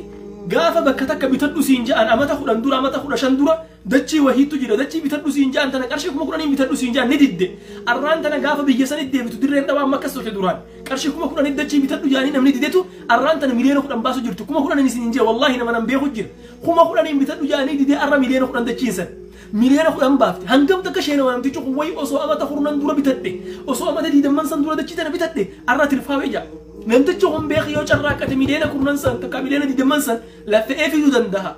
gaafa bakka takka bitadhu siin ja'an amata 10 dura amata 15 dura dachii wahiitu jira dachii bitadhu siin ja'an tana qarshii 10,000 bitadhu siin ja'an ni didde. Arraan tana gaafa biyya sanitti deebitu dirreen dhabaa amma akkas turte duraan qarshii 10,000 dachii bitadhu jaanii namni didetu arraan tana miliyoona 10 baasu jirtu 10,000 isin jee wallaahi nama nan beeku jira 10,000 bitadhu jaanii didee arra miliyoona 10 dachiin san miliyoona 10 baafte hangam takka sheena namtichi kun wayi osoo amata 10 dura bitadhe osoo amata 20 san dura dachii tana bitadhe arra tirfaawee jaa. Namtichi kun beeku yoo carraaqqate miliyoona 10 san takka miliyoona 20 san laffee fiduu danda'a.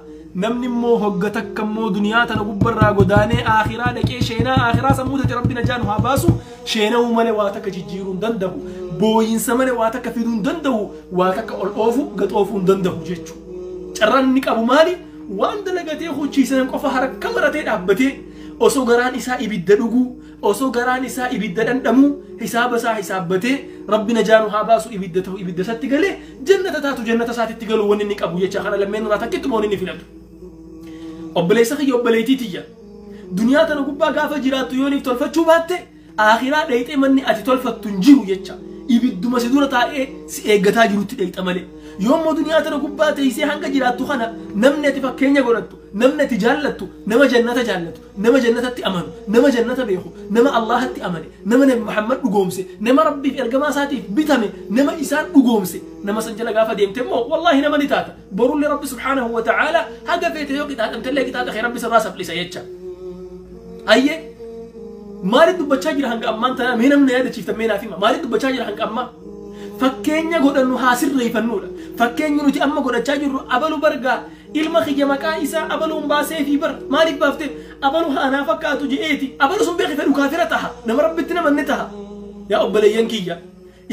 Namni immoo hogga takka immoo duniyaa tana gubbarraa godaanee akhiraa dhaqee sheenaa akhiraa sammuu ta'e rabbi najaa nu haa baasu sheena'uu malee waa takka jijjiiruu hin danda'u booyinsa malee waa takka fiduu hin danda'u waa takka ol oofu gad oofuu hin danda'u jechuudha. Carraan inni qabu maali? Waan dalagatee hucciisan qofa harka maratee dhaabbatee osoo garaan isaa ibidda dhuguu osoo garaan isaa ibidda dhandhamuu hisaaba isaa hisaabbatee rabbi najaa nu haa baasu ibidda ta'u ibidda isatti galee jannata taatu jannata isaatitti galu wanni inni qabu jecha kana lammeen irraa takkittuma wanni inni filatu. Obboleessa kiyya obboleettii tiyya duniyaa tana gubbaa gaafa jiraattu yooniif tolfachuu baatte akhiraa dhayxee manni ati tolfattu hin jiru jecha ibidduma si dura taa'ee si eeggataa jirutti dhayxa malee. Yoommoo duniyaa tana gubbaa teessee hanga jiraattu kana namni ati fakkeenya godhattu namni ati jaallattu nama jannata jaallatu nama jannatatti amanu nama jannata beeku nama Allahatti amane nama Nabi Muhammad dhugoomse nama Rabbiif ergamaa isaatiif bitame nama isaan dhugoomse nama san jala gaafa deemte immoo wallaahi nama ni taata borullee Rabbi subhaanahu wa ta'aala haga feete yoo qixaaxamtellee qixaaxa kee Rabbi sirraa saflisa jecha. Ayyee maaliif dubbachaa jira hanga ammaan tanaa mee namni yaadachiiftan mee naaf hima maaliif dubbachaa jira hanga ammaa? Fakkeenya godhannu haa sirreeffannuudha. Fakkeenyi nuti amma godhachaa jirru abalu bargaa ilma kiyya maqaa isaa abaluun baasee fi bar maaliif baaftee abalu haanaa fakkaatu je'eeti abalu sun beeki fedhu kaafira taha nama rabbitti namanne taha. Yaa obboleeyyan kiyya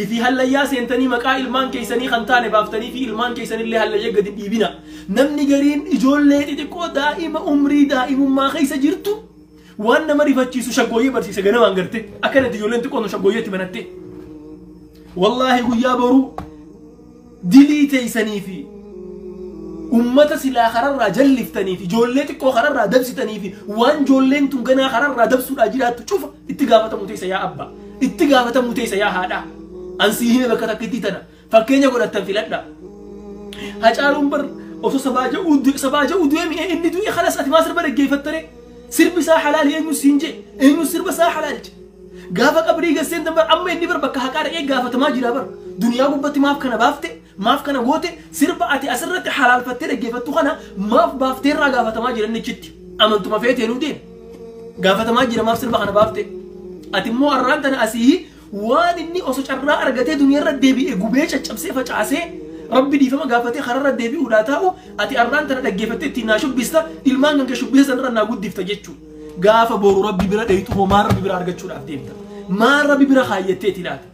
ifii hallayyaa seentanii maqaa ilmaan keessanii kan taane baaftanii fi ilmaan keessanillee hallayyaa gadi dhiibina. Namni gariin ijoollee xixiqqoo daa'ima umrii daa'imummaa keessa jirtu waan nama rifachiisu shaggooyyee barsiise ganamaan garte akkanatti ijoolleen xiqqoon shaggooyyeetti banatte. Wallaahi guyyaa boruu dilii teessanii fi ummata silaa kararraa jalliftanii fi ijoollee xiqqoo kararraa dabsitanii fi waan ijoolleen tun ganaa kararraa dabsuudhaa jiraattu cufa itti gaafatamuu teessa yaa abbaa itti gaafatamuu teessa yaa haadhaa. Ansii hime bakka takkitti tana fakkeenya godhattan filadha. Hacaaluun bar osoo sabaa ja'uu du'e mi'ee inni du'e kalas ati maa sirba dhaggeeffattare sirbi isaa halaali eenyu siin jee eenyu sirba isaa halaali jee. Gaafa qabrii gasseen bar amma inni bar bakka haqaa dhaqee gaafatamaa jira bar duniyaa gubbatti maaf kana baafte maaf kana goote sirba ati asirratti halaalfattee dhaggeeffattu kana maaf baaftee irraa gaafatamaa jira inni achitti amantuma feetee nuu deema gaafatamaa jira maaf sirba kana baafte ati immoo arraan tana asii waan inni osoo carraa argatee duniyaa irra deebi'ee gubee caccabsee facaasee rabbi dhiifama gaafatee kararra deebi'uudhaa taa'u ati arraan tana dhaggeeffattee ittiin naa shubbista ilmaan kan kee shubbisa sanarra naa guddifta jechuudha. Gaafa boru rabbi bira dheeytu hoo maal rabbi bira argachuudhaaf deemta? Maal rabbi bira kaayyateeti laata?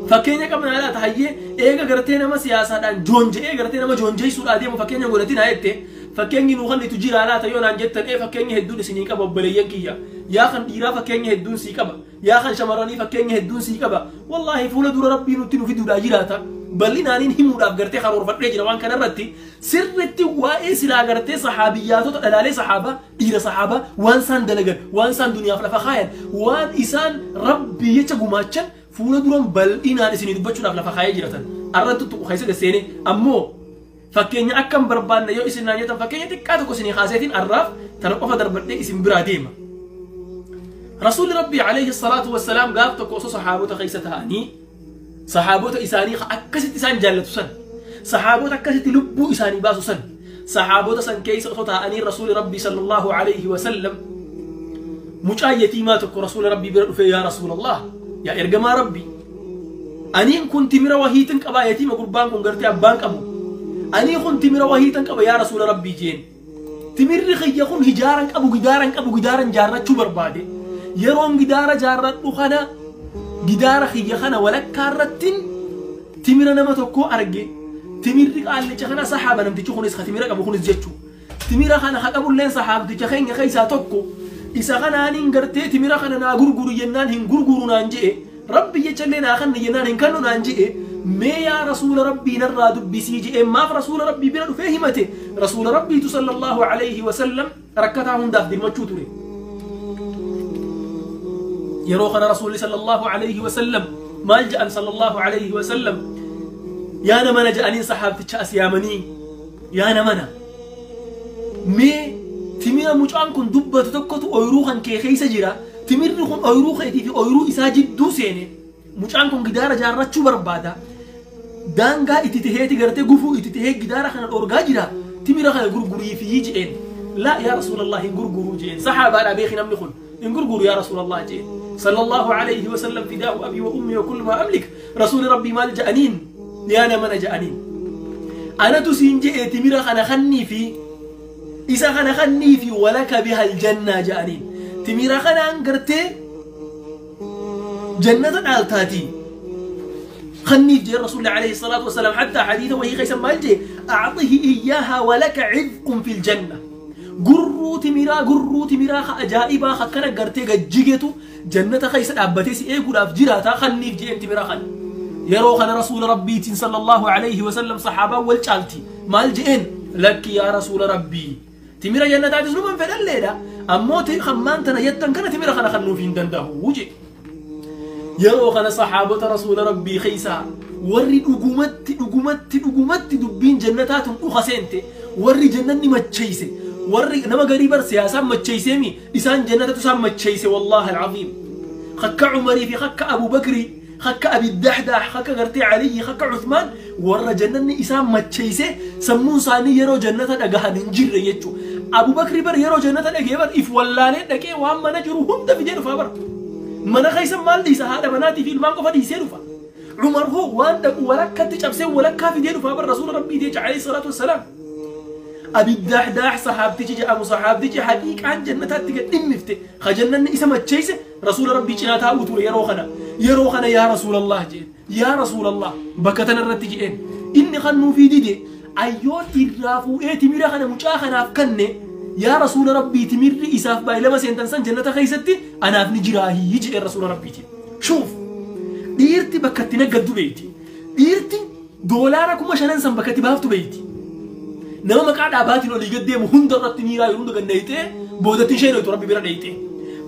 Fakkeenya qabna laata? Hayyee eega gartee nama siyaasaadhaan joonje'ee gartee nama joonjeessuudhaa deemu fakkeenya godhatin haa jette. Fakkeenyi nuu kan itu jira laata yoo naan jettan fakkeenya hedduun isinii qaba obboleeyyan kiyya. Yaa kan dhiiraa fakkeenya hedduun sii qaba. Yaa kan shamarranii fakkeenya hedduun sii qaba. Wallaahi fuula dura rabbii nutti nu fiduudhaa jiraata. Bal'inaaniin himuudhaaf gartee karoorfadhee jira waan kanarratti sirritti waa'ee silaa gartee saxaabiyyaatota dhalaalee saxaabaa dhiira saxaabaa waan isaan dalagan waan isaan duniyaaf lafa kaayan waan isaan rabbii jecha gumaachan fuula duran bal'inaan isinii dubbachuudhaaf lafa kaayee jiratan. Arratti tuqu keessa gasseene ammoo fakkeenya akkam barbaanne yoo isin naan jettan fakkeenya xiqqaa tokko isinii kaaseetiin arraaf tana qofa darbadhee isin biraa deema. Rasuulli Rabbii alayhi salaatu wassalaam gaaf tokko osoo saxaabota keessa taa'anii saxaabota isaanii akkasitti isaan jaallatu san saxaabota akkasitti lubbuu isaanii baasu san saxaabota san keessa osoo taa'anii Rasuulli Rabbii sallallahu alayhi wasallam mucaa yatiimaa tokko Rasuula Rabbii bira dhufee yaa Rasuulallah yaa ergamaa Rabbii aniin kun timira wahiitin qabaa yatiima gurbaan kun gartee abbaan qabu anii kun timira wahiitin qaba yaa Rasuula Rabbii jeen timirri kiyya kun hijaaran qabu gidaaran qabu gidaaran jaarrachuu barbaade yeroon gidaara jaarradhu kana gidaara kiyya kana walakkaa irrattin timira nama tokkoo arge timirri qaallicha kana saxaaba namtichi kunis ka timira qabu kunis jechuu timira kana ka qabulleen saxaabticha keenya keessaa tokko isa kanaaniin gartee timira kana naa gurguru jennaan hin gurguru naan je'e rabbi jechallee naa kanna jennaan hin kannu naan je'e mee yaa rasuula rabbii narraa dubbisii je'e maaf rasuula rabbii bira dhufee himate rasuula rabbiitu sallallahu alayhi wasallam rakkataa hundaaf dirmachuu ture. Yeroo kana rasuulli sallallahu alayhi wasallam maal je'an sallallahu alayhi wasallam yaa namana je'aniin saxaabticha as yaamanii yaa namana mee timira mucaan kun dubbatu tokkotu ooyiruu kan kee keessa jira timirri kun ooyiruu keetii fi ooyiruu isaa jidduu seene mucaan kun gidaara jaarrachuu barbaada daangaa itti taheeti gartee gufuu itti tahee gidaara kana dhorgaa jira timira kana gurgurii fi je'een laa yaa rasuulallah hin gurguruu je'een saxaabaadhaa beeki namni kun hin gurguru yaa rasuulallah je'een sallallahu alayhi wasallam fidaahu abii wa ummi wa kullu maa amlik rasuuli rabbii maal je'aniin yaa namana je'aniin anatu siin je'ee timira kana kannii fi isa kana kannii fi walaka biha aljanna je'aniin timira kanaan gartee jannata dhaaltaatii خنيف جي الرسول عليه الصلاة والسلام حتى حديثه وهي خيسا مالجي أعطه إياها ولك عذق في الجنة قرو تمرا قرو تمرا أجائبا خكنا قرتي جيجتو جنة خيسا أبتيسي إيه قد أفجراتا خنيف جي تمرا خن يرو خن رسول ربي صلى الله عليه وسلم صحابة والشالتي مالجئين لك يا رسول ربي تمرا جنة تعتزلو من فدل ليلة أموتي خمان تنيتن كان تمرا خن خنوفين دنده وجي yeroo kana saxaabota rasuula rabbii keessaa warri dhugumatti dhugumatti dhugumatti dubbiin jannataa tun dhuka seente warri jannanni macheeyse warri nama garii bar siyaasaan macheeyseemi isaan jannatatu isaan macheeyse wallaahi alcaziim kakka cumarii fi kakka abubakrii kakka abiddaxdaax kakka gartee caliyyi kakka cuthmaan warra jannanni isaan macheeyse sammuun isaanii yeroo jannata dhagahan hin jirre jechuu abubakrii bar yeroo jannata dhagee bar if wallaalee dhaqee waan mana jiru hunda fidee dhufaa bar mana keessa maal dhiisa haadha manaatii fi ilmaan qofa dhiisee dhufa Cumar hoo waan dhaqu walakkatti cabsee walakkaa fidee dhufa bar rasuula rabbii jecha alayhi salaatu wassalaam abiddaxdaax saxaabtichi jedhamu saxaabtichi haqiiqaan jannataatti gad dhimmifte ka jannanni isa macheeyse rasuula rabbii cinaa taa'uu ture yeroo kana yaa rasuulallah jeen yaa rasuulallah bakka tana irratti je'een inni kan nuufii dide ayyoon irraa fuudhee timira kana mucaa kanaaf kanne yaa rasuula rabbii timirri isaaf baay'ilama seentan san jannata keessatti anaaf ni jiraahii jedheen rasuula rabbiitiin. Shuuf dhiirti bakka itti naggaddu beeyti. Dhiirti $5,000 san bakka itti baaftu beeyti. Nama maqaa dhaabaatiin olii gad deemu hunda irratti niiraa yeroo hunda ganneeyitee boodatti isheen hoytu rabbi bira dheeyite.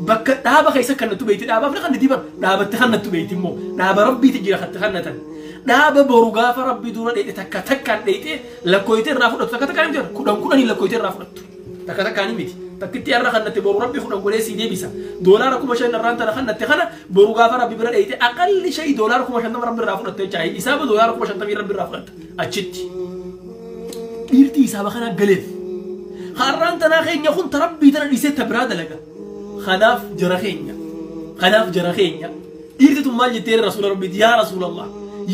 Bakka dhaaba keessa kannattu beeyti dhaabaaf ni kanniti bar dhaabatti kannattu beeyti immoo dhaaba rabbiiti jira katti kannatan. Dhaaba boru gaafa rabbi dura dheeyite takka takkaan dheeyite lakkooyitee irraa fudhattu takka takkaan miti kudhan kudhanii lakkooyitee irraa fudhattu. Takka takkaanii miti takkitti irra kannatte boru rabbi kudhan godhee sii deebisa $5,000 irraan tana kannatte kana boru gaafa rabbi bira dheeyite aqalli shay $50,000 rabbi irraa fudhatte jecha isaaba $50,000 rabbi irraa fudhatta achitti dhiirti isaaba kana galeef har'aan tanaa keenya kun rabbii tana dhiisee ta biraa dalaga kanaaf jara keenya kanaaf jara keenya dhiirti tun maal jettee rasuula rabbiiti yaa rasuulallah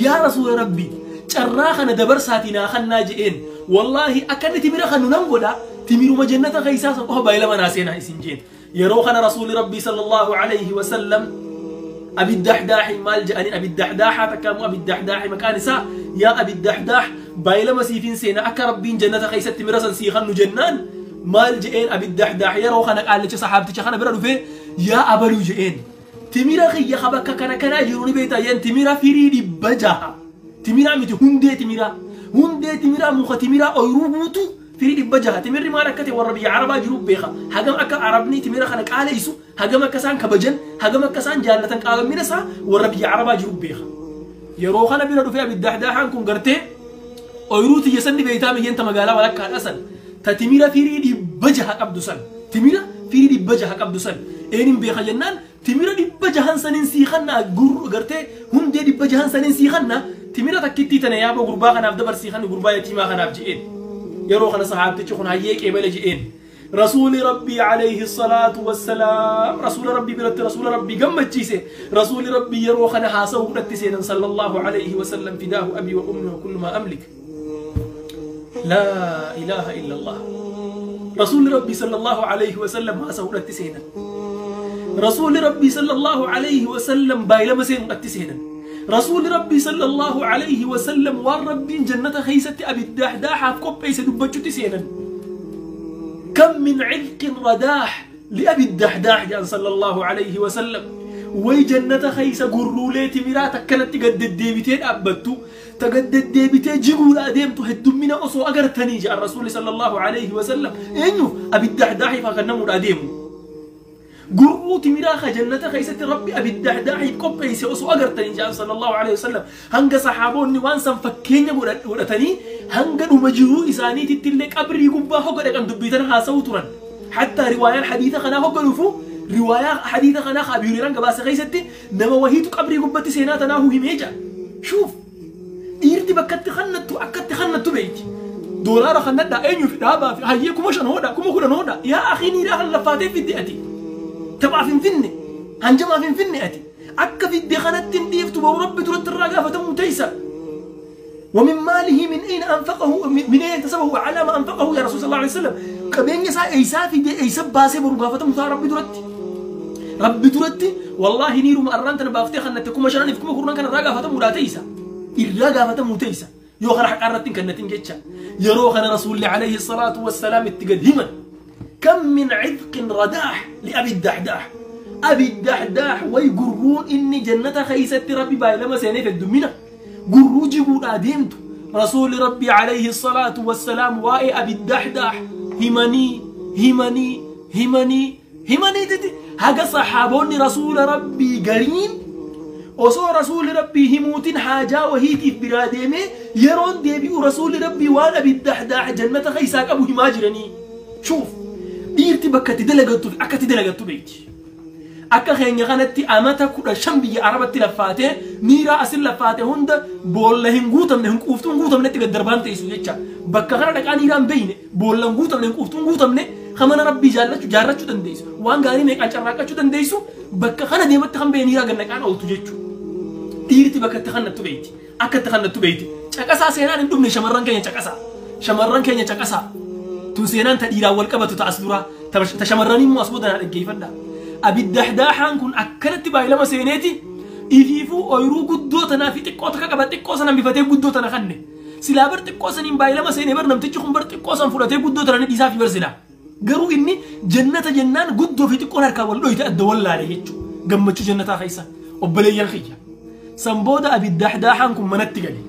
yaa rasuula rabbii carraa kana dabarsaatii naa kannaa je'een wallaahi akka inni timira kanu nan godha Timiruma jannata keessaa san qofa baay'ee lama naa seenaa isin jeen. Yeroo kana rasuulli rabbii sallallahu alayhi wasallam Abi Dahdaahi maal jedhaniin? Abi Dahdaahaa takkaamu Abi Dahdaahi maqaan isaa, yaa Abi Dahdaah, baay'ee lama siifin seena akka rabbiin jannata keessatti timira san sii kannu jennaan, maal je'een Abi Dahdaah? Yeroo kana qaallicha sahaabticha kana bira dhufee, yaa abaluu je'een, timira kiyya ka bakka kana kanaa jiru ni beektaa jeen. Timira firii 600, timira miti, hundee timiraa, hundee timiraa, muka timiraa, ooyiruu guutuu firii 600. Timirri maal akka ta'e warra biyya arabaa jiru beeka, hagam akka arabni timira kana qaaleysu, hagam akka isaan kabajan, hagam akka isaan jaallatan, qaalamina isaa warra biyya arabaa jiru beeka. Yeroo kana bira dhufee Abi Dahdaahaan kun gartee, ooyiruu tiyya sanni beektaa miyyenta magaalaa walakkaadha san ta timira firii 600 qabdu san, timira firii 600 qabdu san eenin beeka jennaan, timira 600 sanin sii kanna, gartee hundee 600 sanin sii kanna, timira takkittii tana yaaba gurbaa kanaaf dabarsii kan gurbaa yatiimaa kanaaf je'een. Yeroo kana sahaabtichi kun hayyee qeebale je'een. Rasuuli rabbii alayhi salaatu wassalaam rasuula rabbii biratti rasuula rabbii gammachiise. Rasuuli rabbii yeroo kana haasa'uu fudhatti seenan sallallahu alayhi wasallam, fidaahu abii wa ummi wa kullu maa amlik, laa ilaaha illa allah. Rasuuli rabbii sallallahu alayhi wasallam haasa'uu fudhatti seenan. Rasuuli rabbii sallallahu alayhi wasallam baay'ilama seenuu fudhatti seenan. Rasuuli rabbii sallallahu alayhi wasallam waan rabbiin jannata keessatti Abi Dahdaahaaf qopheesse dubbachuutti seenan. كم من عذق رداح لأبي الدحداح جان صلى الله عليه وسلم. وي جنة خيس قرولي تمرا تكنت تقدد ديبتين أبتو تقدد ديبتين جيبوا أديمتو هدو من أصو أقرتني جاء الرسول صلى الله عليه وسلم إنه أبي الدحداح فغنموا أديمو قرو تمرا جنة خيسة ربي أبي الدحداح قبيس أصو أقرتني جاء صلى الله عليه وسلم. هنگ صحابون وانسان فكين ودتني هنگ مجرو إساني تتلك أبري قبا هقد أن دبيتنا هاسوترا. حتى رواية الحديثة خنا هقلفو رواية حديثة خنا خابيران قباس خيستي نما وهيتو قبري قبتي سيناتنا هو هميجا. شوف إيرتي بكت خنتو أكت خنتو بيتي دولار خنت أينو في دابا في هيكم مش هودا كم كنا هودا يا أخي نيرا لفاتي في دقتي تبع في فني هنجمع في فني أتي أكا في الدخانة تنديف تبو ربي ترد الرقافة فتم تيسا. ومن ماله من أين أنفقه، من أين اكتسبه على ما أنفقه يا رسول الله عليه وسلم. كبين يسا إيسا في دي إيسا باسي برقافة تم ربي ترد ربي ترد والله نيرو ما أرانت أنا بافتخ أن تكون مشان في كم كورنا كان الرقافة تم ولا تيسا الرقافة تم تيسا يو خرح قررتين كنتين جتشا. يروح أنا رسول الله عليه الصلاة والسلام اتقدهما كم من عذق رداح لأبي الدحداح. أبي الدحداح ويقرون إني جنة خيست ربي باي لما سيني في الدمينة قروا جيبوا آدمت رسول ربي عليه الصلاة والسلام وائي أبي الدحداح همني همني همني همني تتي هاقا صحابوني رسول ربي قرين وصو رسول ربي هموتين حاجة وهيتي في براديمي يرون ديبي رسول ربي وانا أبي الدحداح جنة خيساك أبو هماجرني. شوف dhiirti bakka itti dalagattu fi akka itti dalagattu beekti. Akka keenya kanatti amata 15 biyya arabatti laffaatee miiraa asin laffaate hunda boolla hin guutamne hin quuftuu hin guutamnetti gad darbaan teessu jecha. Bakka kana dhaqaa niiraa hin beeyne boolla hin guutamne hin quuftuu hin guutamne kamana rabbii jaallachuu dandeessu. Waan gaarii meeqaan carraaqqachuu dandeessu bakka kana deematti kan bee niiraa gad naqaan ooltu jechuudha. Dhiirti bakka itti kannattu beekti. Akka itti kannattu beekti. Caqasaa seenaan hin dhumne shamarran keenya caqasaa. Shamarran keenya caqasaa. Tun seenaan ta dhiiraan wal qabatu ta as duraa ta shamarranii immoo as booda naa dhaggeeffadha. Abi Dahdaahaan kun akkanatti baay'ilama seeneeti ifiifuu ooyiruu guddoo tanaa fi xiqqoo takka qaba xiqqoo sana bifatee guddoo tana kanne. Silaa bar xiqqoo saniin baay'ilama seenee bar namtichi kun bar xiqqoo san fudhatee guddoo tana ni dhiisaa fi bar silaa. Garuu inni jannata jennaan guddoo fi xiqqoon harkaa wal dhoyte adda wallaale jechuudha. Gammachuu jannataa keessa obboleeyyan kiyya. San booda Abi Dahdaahaan kun manatti gale.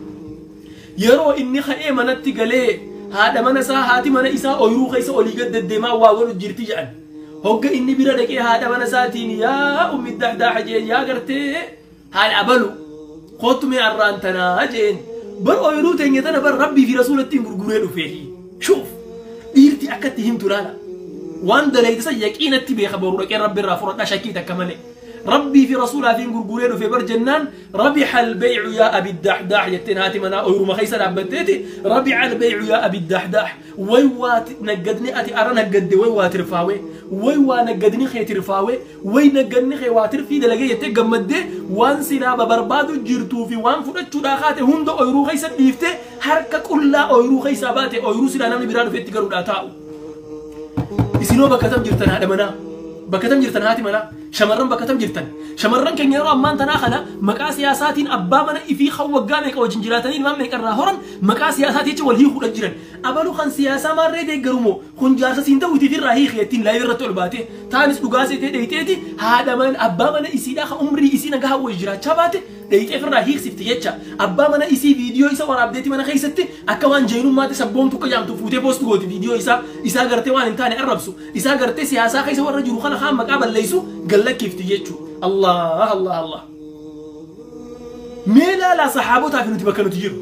Yeroo inni ka'ee manatti galee haadha mana isaa haati mana isaa ooyiruu keessa olii gad deddeemaa waa godhu jirti jedhan. Hogga inni bira dhaqee haadha mana isaatiin yaa Ummi Dahdaaha jeen yaa gartee haadha abalu kootu mee arraan tanaa jeen bar ooyiruu teenya tana bar rabbii fi rasuulattiin gurguree dhufeehi. Shuuf dhiirti akkatti himtu laala. Waan dalayte san yaqiinatti beeka boru dhaqee rabbi irraa fudhadhaa shakkii takka malee. ربي في رسولها في غرغوري في بر جنان ربح البيع يا أبي الدحداح يتين هاتي منا أويرو ما خيسر عبدتي ربح البيع يا أبي الدحداح ويوات نقدني أتي أرى نقد ويوات رفاوي ويوا نقدني خيت رفاوي وي نقدني خي واتر في دلقي يتجمد وان سلا ببربادو جرتو في وان فرتشو داخاته هندو أويرو خيسر ديفته حركة كلها أويرو خيسر باتي أويرو سلا نمني برادو في التجارو داتاو. Isinoo bakka tam jirtan haadha manaa, bakka tam jirtan haati manaa, shamarran bakka tam jirtan. Shamarran keenya yeroo ammaan tanaa kana maqaa siyaasaatiin abbaa mana ifii kan waggaa meeqa wajjin jiraatanii ilmaan meeqa irraa horan maqaa siyaasaatii jecha wal hiikuudha jiran. Abalu kan siyaasaa maarree deeggarumoo kun jaarsa siin ta'uutiif irraa hiiki ittiin live irratti ol baate taanis dhugaa seetee dheeyiteeti haadha mana abbaa mana isiidhaa kan umrii isii nagaa wajjin jiraachaa baate dheeyitee irraa hiiksifti jecha. Abbaa mana isii viidiyoo isa waraabdeeti mana keessatti akka waan jeenummaatti sabboontu akka jaamtu fuutee post gooti viidiyoo isaa gartee waan hin taane arrabsu isaa gartee siyaasaa keessa warra jiru kana kaan maqaa balleessu gallakkifti jechuudha. Allah Allah Allah. Mee laalaa sahaabotaa fi nuti bakka nuti jiru.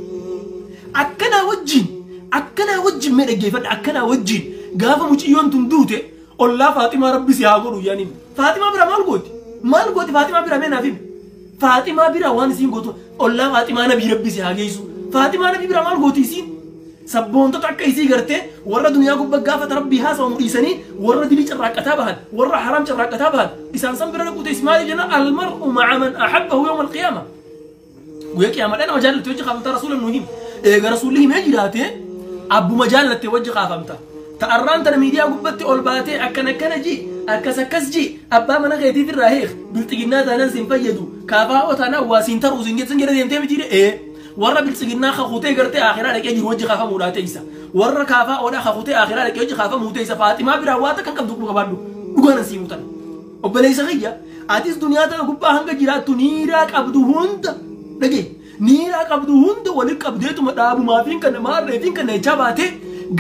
Akkanaa wajjin mee dhaggeeffadha akkanaa wajjin gaafa mucayyoon tun duute ollaa Faaximaa rabbi si haa godhu yaaniin. Faaximaa bira maal gooti? Maal gooti Faaximaa bira mee naaf himi? Faaximaa bira waan isiin gootu ollaa Faaximaa nabii rabbi si haa geessu. Faaximaa nabii bira maal gooti isiin? Sabboontota akka isii gartee warra duniyaa gubbaa gaafata rabbii haasawamu dhiisanii warra dilii carraaqqataa bahan warra haraam carraaqqataa bahan isaan san bira dhaquu teessi maaliif jenna almar'u ma'a man ahabbahu yawma alqiyaama. Guyyaa qiyaamaadhaa nama jaallatte wajji kaafamta rasuula nu himi. Eega rasuulli himee jiraate abbuma jaallatte wajji kaafamta. Ta'arraan tana miidiyaa gubbatti ol baatee akkana akkana ji akkas akkas ji abbaa mana keetiif irraa heek bilxiginnaa taanaan siin fayyadu kaafaa taanaan waa siin taruu siin jettan jedha deemtee mitiire ee. Warra bilxiginnaa kakutee gartee akhiraa dhaqee jiru wajji kaafamuudhaa teessa. Warra kaafaa oodhaa kakutee akhiraa dhaqee wajji kaafamuu teessa. Faaximaa biraa waa takka qabdu quba qabaadhu. Dhugaan asii mutan. Obboleessa kiyya atis duniyaa tana gubbaa hanga jiraattu niiraa qabdu hunda dhagee niiraa qabdu hunda waliin qabdeetuma dhaabumaa fi kan maarree fi kan jechaa baatee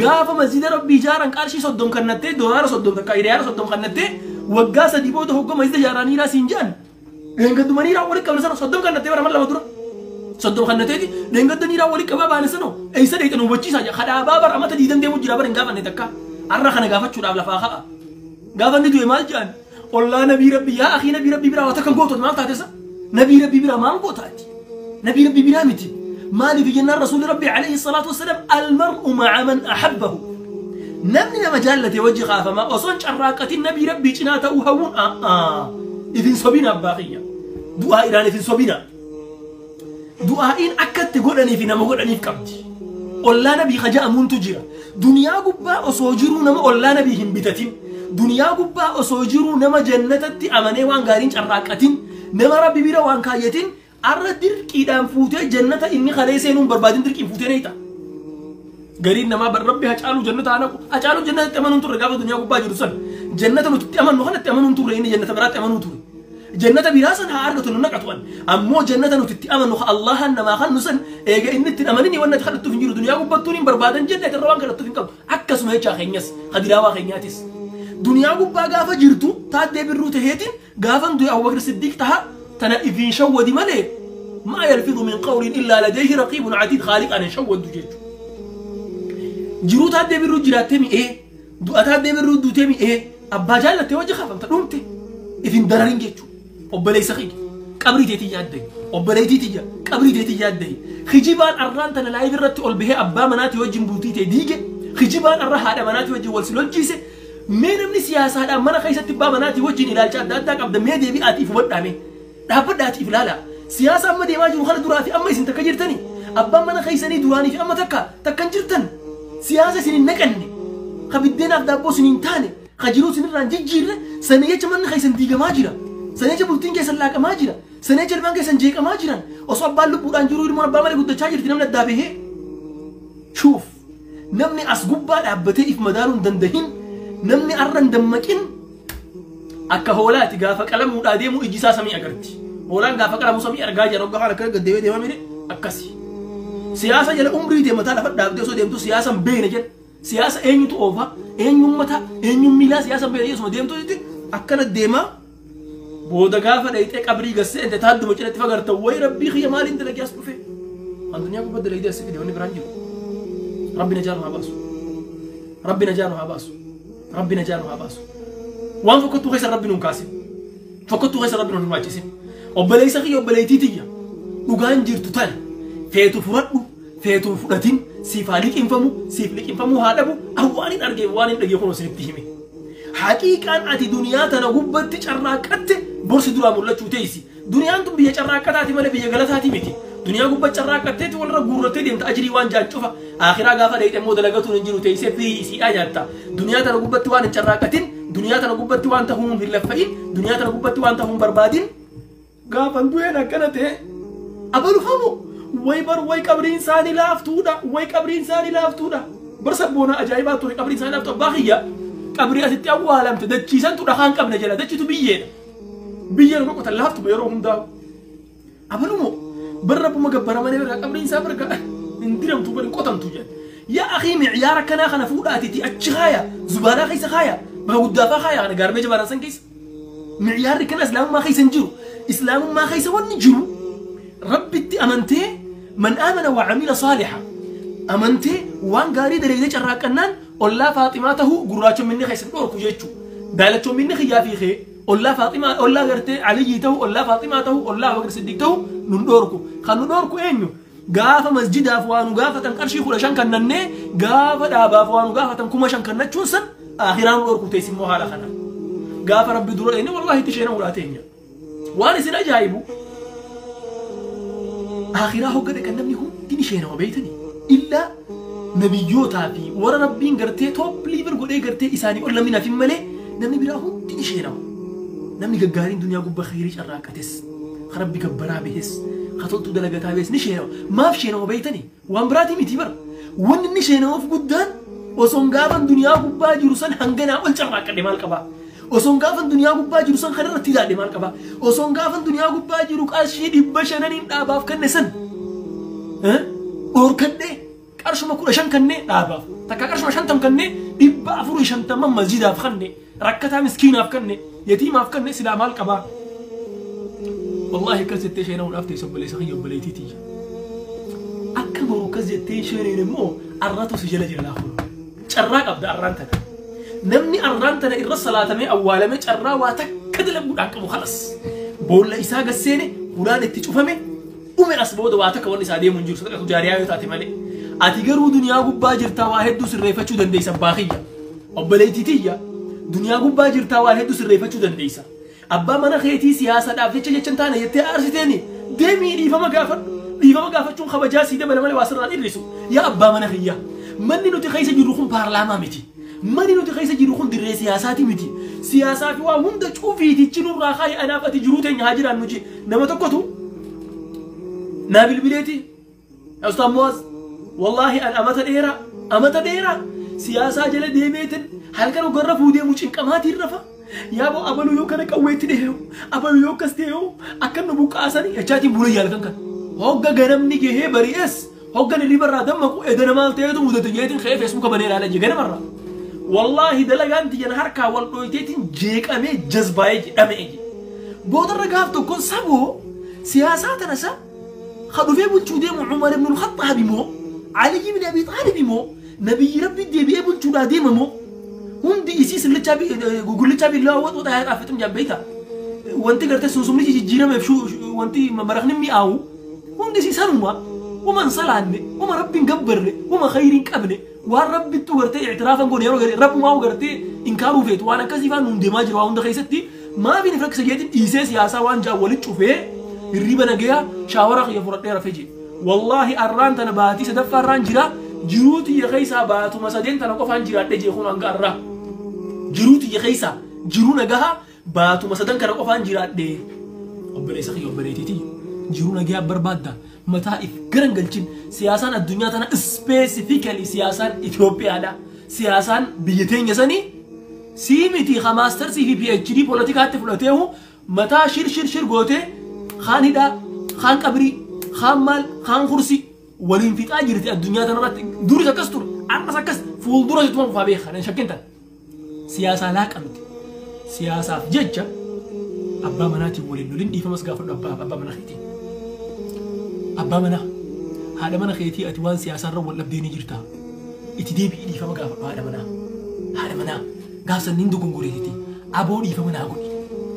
gaafa masjida rabbii ijaaran qarshii 30 kannattee doolaara 30 takka hiriyaara 30 kannattee waggaa 3 booda hogga masjida ijaaran niiraa siin jedhan dheengadduma niiraa waliin qabne sana 30 kannattee bara lama dura. 30 kannateeti dheengadda niiraa waliin qabaa baane sanoo eessa dheeytan hubachiisaa jira kadhaabaa bara amata diidan deemu jira bara hin gaafanne takka arra kana gaafachuudhaaf lafaa ka'a. Gaafa inni du'e maal jedhan ollaa nabii rabbi yaa akii nabii rabbi biraa waa takka gootu maal taatesa nabii rabbi biraa maal gootaati nabii rabbi biraa miti maaliif jennaan rasuulli rabbi alayhi salaatu wassalaam almar'u ma'a man ahabbahu namni nama jaallate wajji kaafamaa osoon carraaqatiin nabii rabbii cinaa ta'uu hawwuun ifin sobina abbaa kiyya du'aa iraan ifin sobina. Du'aa'iin akkatti godhaniif nama godhaniif qabdi. Ollaa nabii kaja'amuuntu jira. Duniyaa gubbaa osoo jiruu nama ollaa nabii hin bitatin. Duniyaa gubbaa osoo jiruu nama jannatatti amanee waan gaariin carraaqqatin. Nama rabbi bira waan kaayyatin arra dirqiidhaan fuutee jannata inni kalee seenuun barbaadin dirqiin fuutee neeyta. Gariin namaa bar rabbi hacaaluu jannata haa naqu. Hacaaluu jannatatti amanuun turre gaafa duniyaa gubbaa jiru san. Jannata nuti itti amannu kanatti amanuun turre inni jannata biraatti amanuu ture. Jannata biraa san haa argatu nu naqatu an. Ammoo jannata nuti itti amannu Allahan namaa kan nu san eega inni itti amanini wanna kadhattuuf hin jiru duniyaa gubbattuun hin barbaadan jenne irra waan kadhattuuf hin qabdu. Akkasuma jechaa keenyas kadiraawaa keenyaatis. Duniyaa gubbaa gaafa jirtu taaddee birruu taheetiin gaafan du'e Abubakar Siddiq taha tana ifiin shawwadi malee maa yalfidu min qawlin illaa ladayhi raqiibun atiid khaaliqaan hin shawwaddu jechuudha. Jiruu taaddee birruu jiraattee mi'ee du'a taaddee birruu duutee mi'ee abbaa jaallattee wajji kaafamta dhumte ifin dararin jechuudha. Obboleessa kiyya qabrii teetii yaaddayi obboleettii tiyya qabrii teetii yaaddayi kijibaan arraan tana live irratti ol bahee abbaa manaatii wajjin bultii ta'e diige kijibaan arra haadha manaatii wajjin wal si lolchiise mee namni siyaasaadhaan mana keessatti abbaa manaatii wajjin ilaalcha adda addaa qabda mee deebi'aatiif hubadhaame dhaabbadhaatiif ilaala siyaasa amma deemaa jiru kana duraa fi amma isin takka jirtani abbaan mana keessanii duraanii fi amma takka takkan jirtan siyaasa isin hin naqanne ka biddeenaaf daabboo isin hin taane ka jiruu isin irraan jijjiirre sana jecha manni keessan diigamaa jira. Sana jecha bultiin keessan laaqamaa jira. Sana jecha ilmaan keessan jeeqamaa jiran. Osoo abbaan lubbuudhaan jiruu ilmoon abbaa malee guddachaa jirti namni addaa bahee. Shuuf namni as gubbaa dhaabbatee if madaaluu hin dandahin namni arra hin dammaqin akka hoolaati gaafa qalamuudhaa deemu iji isaa samii agarti. Hoolaan gaafa qalamu samii argaa jira hoggaa kana akka gaddeebee deemaa mire akkasi. Siyaasa jala umrii deemataa lafa dhaabdee osoo deemtu siyaasa hin beekne jedha. Siyaasa eenyutu oofa eenyuun mataa eenyuun miilaa siyaasa hin beekne osuma deemtu akkana deemaa. Booda gaafa dhayitee qabrii gassee ente taadduma cinatti fagarta wayi rabbii kiyya maaliin dalagee as dhufe? Addunyaa gubbaa dalagee as fide wanni biraan jiru. Rabbi najaa nu haa baasu. Rabbi najaa nu haa baasu. Rabbi najaa nu haa baasu. Waan fokkottuu keessa rabbi nuun kaasin. Fokkottuu keessa rabbi nuun hirmaachisin. Obboleessa kiyya obboleettii tiyya dhugaan jirtu tana feetu fudhadhu feetu hin fudhatin siif haa liqinfamu siif liqinfamuu haa dhabu waan hin argee waan hin dhagee kun isinitti hime. Haqiiqaan ati duniyaa tana gubbatti carraaqqatte borsi duraa mul'achuu teessi. Duniyaan tun biyya carraaqqataati malee biyya galataati miti. Duniyaa gubbaa carraaqqatteeti walirra guurrattee deemta ajirii waan jaachuufa akhiraa gaafa dheeyte immoo dalagatuun hin jiru teessee firii isiidhaa nyaatta. Duniyaa tana gubbatti waan hin carraaqqatin, duniyaa tana gubbatti waan ta'uun hin laffa'in, duniyaa tana gubbatti waan ta'uun barbaadin gaafan du'een akkana ta'e abalufamu way bar way qabriin isaanii laaftuudha way qabriin isaanii laaftuudha. Bar sabboona ajaa'ibaa ture qabriin isaanii laaftu abbaa kiyya qabrii asitti awwaalamte dachiisantu dhahaan qabna jala dachitu biyyeedha. Biyyeen qoqotan laaftu yeroo hundaa'u. Abalumoo bar rabbuma gabbara malee barga qabriin isaa barga hin diramtu bar hin qotamtu jedhe. Yaa akii micyaara akkanaa kana fuudhaatiiti achi haaya zubaanaa keessa haaya bakka guddaafaa haaya kana gaarmee jabaanaa san keessa. Micyaarri kana islaamummaa keessa hin jiru. Islaamummaa keessa wanni jiru rabbitti amantee man aamana wa amila saaliha amantee waan gaarii dalaydee carraaqqannaan ollaa Faaximaa tahuu gurraachomminni keessa dhorku jechuu. Daalachomminni kiyyaa fi kee ollaa Faaximaa ollaa gartee Aliyyii tahuu ollaa Faaximaa tahuu ollaa Abubakar Siddiq tahuu nun dhorku. Kan nu dhorku eenyu? Gaafa masjidaaf waa nu gaafatan qarshii 15 kannannee gaafa dhaabaaf waa nu gaafatan 5,000 kannachuun san akhiraa nu dhorku teessi immoo haala kana. Gaafa rabbi dura dheenye wallaahi itti isheen uraa teenya. Waan isin ajaa'ibu akhiraa hogga dhaqan namni hundi ni sheenama beeytanii. Illaa nabiyyootaa fi warra rabbiin gartee top level godhee gartee isaanii ol namni naaf hin malee namni biraa hundi ni sheenama. Namni gaggaariin duniyaa gubbaa khayrii carraaqqates rabbi gabbaraa bahes katoltuu dalagataa bahes ni sheenama. Maaf sheenama beeytanii? Waan biraatii miti bara. Wanni inni sheenamuuf guddaan osoon gaafan duniyaa gubbaa jiru san hanganaa ol carraaqqadhe maal qabaa? Osoon gaafan duniyaa gubbaa jiru san kanarratti ilaalle maal qabaa? Osoon gaafan duniyaa gubbaa jiru qarshii 500 dhaabaaf kenne san dhorkadhee qarshuma 15 kennee dhaabaaf takka qarshuma 50 kennee 450 masjidaaf kenne rakkataa miskiinaaf kenne yatiimaaf kenne silaa maal qabaa? Wallaahi akkas jettee sheenamuudhaaf teessoo obboleessa kiyya obboleettiitii. Akka boru akkas jettee sheeneen immoo arratu si jala jira laafu. Carraa qabda arraan tana. Namni arraan tana irra salaatamee awwaalamee carraa waa takka dalaguudhaan qabu kalas. Boolla isaa gasseene hulaan itti cufame dhume as booda waa takka wanni isaa deemu hin jiru sadaqatu jaariyaa yoo taate malee. Ati garuu duniyaa gubbaa jirtaa waa hedduu sirreeffachuu dandeessa abbaa kiyya. Obboleettiitiyya duniyaa gubbaa jirtaa waa hedduu sirreeffachuu dandeessa. Abbaa mana keetii siyaasaadhaaf jecha jecha hin taane jettee aarsiteeni deemii dhiifama gaafadhu. Dhiifama gaafachuun kabajaa sii dabala malee waa sirraan hir'isu. Yaa abbaa mana kiyya manni nuti keessa jirru kun paarlaamaa miti. Manni nuti keessa jirru kun dirree siyaasaati miti. Siyaasaa fi waa hunda cufiitichi nurraa kaayi anaaf ati jiruu teenya haa jiraannu ji. Nama tokkotu naa bilbileeti. Ustaaz Muwaaz wallaahi an amata dheeraa siyaasaa jala deemeetin halkan ogarra fuudee mucinqamaatiin rafa. Yaa boo abaluu yoo kana qawweetti dheehu abaluu yoo akkas ta'eehu akka nu buqqaasanii jechaatiin bula yaalkan kan. Hogga ganamni gahee bari'es hogga hirriba irraa dammaqu edana maal ta'eetu mudate jeetiin ka'ee feesbuuka banee ilaala jee ganamarraa. Wallaahi dalagaan tiyyan harkaa wal dhooyteetiin jeeqamee jazbaa'ee jedhamee je. Boodarra gaaf tokkoon saboo siyaasaa tana sa ka dhufee bulchuu deemu Umar ibn al-Khattaab moo Ali ibn Abi Talib moo nabiyyi rabbi deebi'ee bulchuudhaa deema moo hundi isii sillichaa gugullichaa billaa waxuu xaayaa xaafetum jabbeeyta. Wanti gartee sunsumni jijjiirameef wanti maraqni mi'aawu hundi isii sanuma uma hin salaanne uma rabbi hin gabbarre uma khayrii hin qabne waan rabbittu gartee i'tiraafan goone yeroo garee rabbumaa gartee inkaaruu feetu waan akkasii faan nuun deemaa jira waa hunda keessatti maaf hin rakkisa jeetiin dhiisee siyaasaa waan jaa walitti cufee hirriba nagayaa shaawara kiyya fudhadhee rafee jee. Wallaahi arraan tana baatii sadaffaa irraan jira jiruu tiyya keessaa baatuma sadeen tana qofaan jiraadhee jee kun hanga arraa. Jiruu tiyya keessaa jiruu nagahaa baatuma sadan kana qofaan jiraadhee. Obboleessa kiyya obboleettiitii jiruu nagayaa barbaadda mataa if garan galchin siyaasaan addunyaa tana ispeesifikali siyaasaan Itoophiyaadha. Siyaasaan biyya teenya sanii sii miti ka maastarsii fi PhD poolitikaatti fudhateehu mataa shir shir shir gootee kaan hidhaa kaan qabrii kaan maal kaan kursi waliin fixaa jirti addunyaa tanarratti duris akkas ture ammas akkas fuuldura sittuma fufaa beekaa hin shakkin tan. Siyaasaa laaqamte siyaasaaf jecha abbaa manaatiin waliin lolin dhiifamas gaafadhu abbaa mana keetiin. Abbaa manaa haadha mana keetii ati waan siyaasaarra wal dhabdee ni jirta. Itti deebi'ii dhiifama gaafadhu haadha manaa. Haadha manaa gaafsan niin dogongoreetiti aboo dhiifama naa godhi.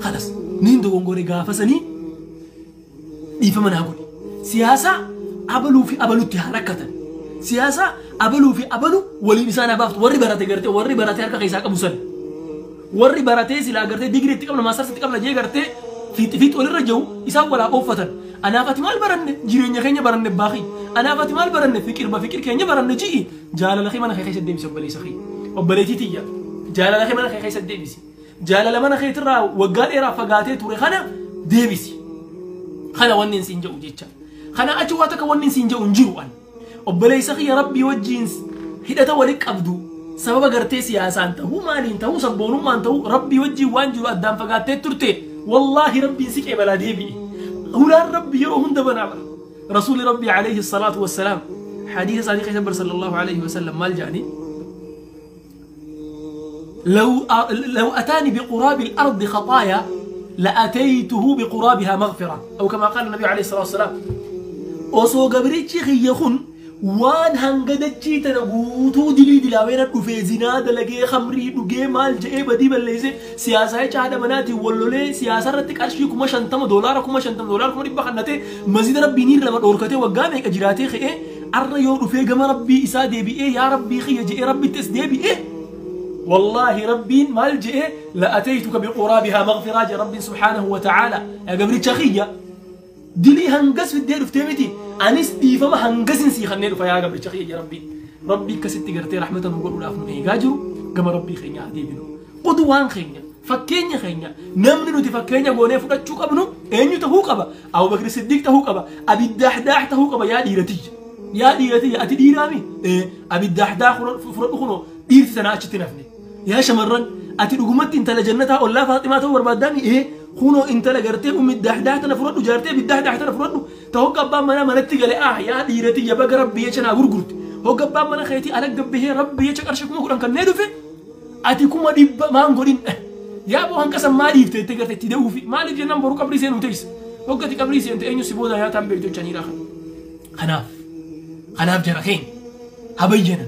Kalas niin dogongore gaafa sanii dhiifama naa godhi. Siyaasaa abaluu fi abalutti haa rakkatan. Siyaasaa abaluu fi abalu waliin isaan habaaftu warri barate gartee warri barate harka keessaa qabu san. Warri baratee silaa gartee digirii itti qabna maastarsi itti qabna jee gartee fiixi fiixi walirra jiru isaan walaa ooffatan. Anaaf ati maal baranne? Jireenya keenya baranne baaqii. Anaaf ati maal baranne? Fiqir ba fiqir keenya baranne ji'i. Jaalala kee mana kee keessa deebisi obboleessa kee. Obboleettii tiyya. Jaalala kee mana kee keessa deebisi. Jaalala mana keetirraa waggaa dheeraa fagaatee ture kana deebisi. Kana wanni siin jedhu jecha. Kana achi waa takka wanni siin jedhu hin jiru an. Obboleessa kiyya Rabbii wajjiin hidhata walitti qabdu sababa gartee siyaasaan ta'uu maaliin ta'uu sabboonummaan ta'uu Rabbii wajjiin waan jiru addaan fagaattee turte wallaahi Rabbiin si qeebalaa deebi'e. Hulaan Rabbi yeroo hunda banaa bara. Rasuulli Rabbii alayhi salaatu wassalaam hadiisa isaanii keessa bar sallallahu alayhi wasallam maal jedhanii لو أتاني بقراب الأرض خطايا لأتيته بقرابها مغفرة أو كما قال النبي عليه الصلاة والسلام. osoo gabrichi kiyya kun waan hanga dachii tana guutuu dilii dilaaweera dhufee zinaa dalagee khamrii dhugee maal je'ee badii balleessee siyaasaa jecha haadha manaatiin wallolee siyaasa irratti qarshii 50,000 doolaara 50,000 doolaara 100,000 kannatee masjida rabbiin lama dhoorkatee waggaa meeqa jiraatee ka'ee arra yoo dhufee gama rabbii isaa deebi'ee yaa rabbii kiyya je'ee rabbittis deebi'ee والله ربي مال جئ لأتيتك بقرابها مغفرة جاء ربي سبحانه وتعالى يا قبري خيّة دلي هنقص في الدير في تيمتي أنس دي فما هنقص نسي خلني فيا قبري خيّة يا ربي ربي كست قرتي رحمة وقول ولا فنو إيه قاجرو كما ربي خيّة هدي بنو قدوان خيّة فكينيا خيّة نمن نتفكينيا قوني فرتشوك أبنو إنيو تهوك أبا أبو بكر الصديق تهوك أبا أبي الدحداح تهوك أبا يا ديرتي يا ديرتي أتي ديرامي إيه أبي الدحداح فرق خنو ديرتي تنا أشتنفني يا شمرن أتي رجومت أنت لجنتها ولا فاطمة تور بدامي إيه خونو أنت لجرتي أم الدحداح تنفرد وجارتي بالدحداح تنفرد توقع بام منا منتي قال آه يا ديرتي يا بقى ربي يا شنا غرغرت هو قبام منا خيتي أنا قبه ربي يا شكر شكو كلن كان ندفه أتي كم دي ما نقولين يا أبو هنكسر ما ديفت تجرتي تدوفي في ما لي جنام بروك قبريسين وتيس وقتي قبريسين أنت إنه سيبودا يا تام بيتو شني راخ خناف خناف جرخين هبينا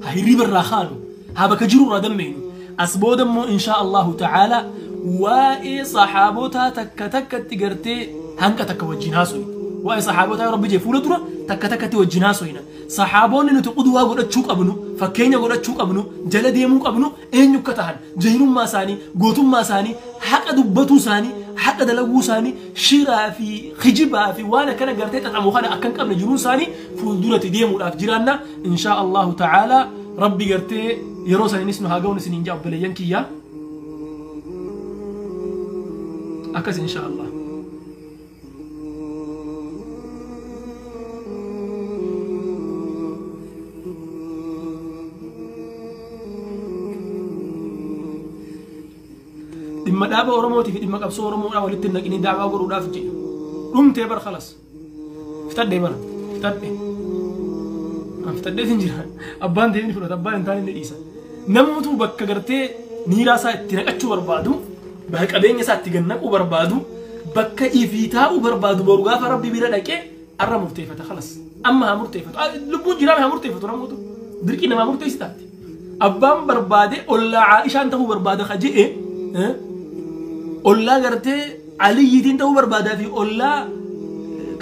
هيريب الراخانو هبكجرو ردمين أسبودم إن شاء الله تعالى وإي صحابوتا تك تك تجرتي هنك تك وجناسوي وإي صحابوتا يا رب جي فولترا تك تك توجناسوينا صحابون إنه تقدوا قد تشوك أبنو فكينيا قد تشوك أبنو جلديموك أبنو إنه كتهن جينوم ما ساني قوتم ما ساني حق دبتو ساني حق دلقو ساني شيرا في خجبا في وانا كان قرتي تطعمو خانا أكن قبل جنون ساني فولدورة ديمو الأفجرانا إن شاء الله تعالى ربي قرتي يروسني نسنو هاقون سنين جاب بليانكيا أكس إن شاء الله. dhimma dhaaba Oromootii fi dhimma qabsoo Oromoodhaa walitti hin naqinii daawaa godhuudhaaf jedhe dhumtee bar khalas fitadhee bara fitadhee an fitadhee sin jira abbaan ta'e ni fudhata abbaan hin taane ni dhiisa namoota bakka gartee niiraa isaa itti naqachuu barbaadu bakka qabeenya isaa itti gannaquu barbaadu bakka ifii taa'uu barbaadu boru gaafa rabbi bira dhaqee arra murteeffata khalas amma haa murteeffatu lubbuun jiraame haa murteeffatu namoota dirqii namaa murteessi taate abbaan barbaade ollaa Aishaan ta'uu barbaada ka je'e ollaa gartee Aliyyiitiin ta'uu barbaadaa fi ollaa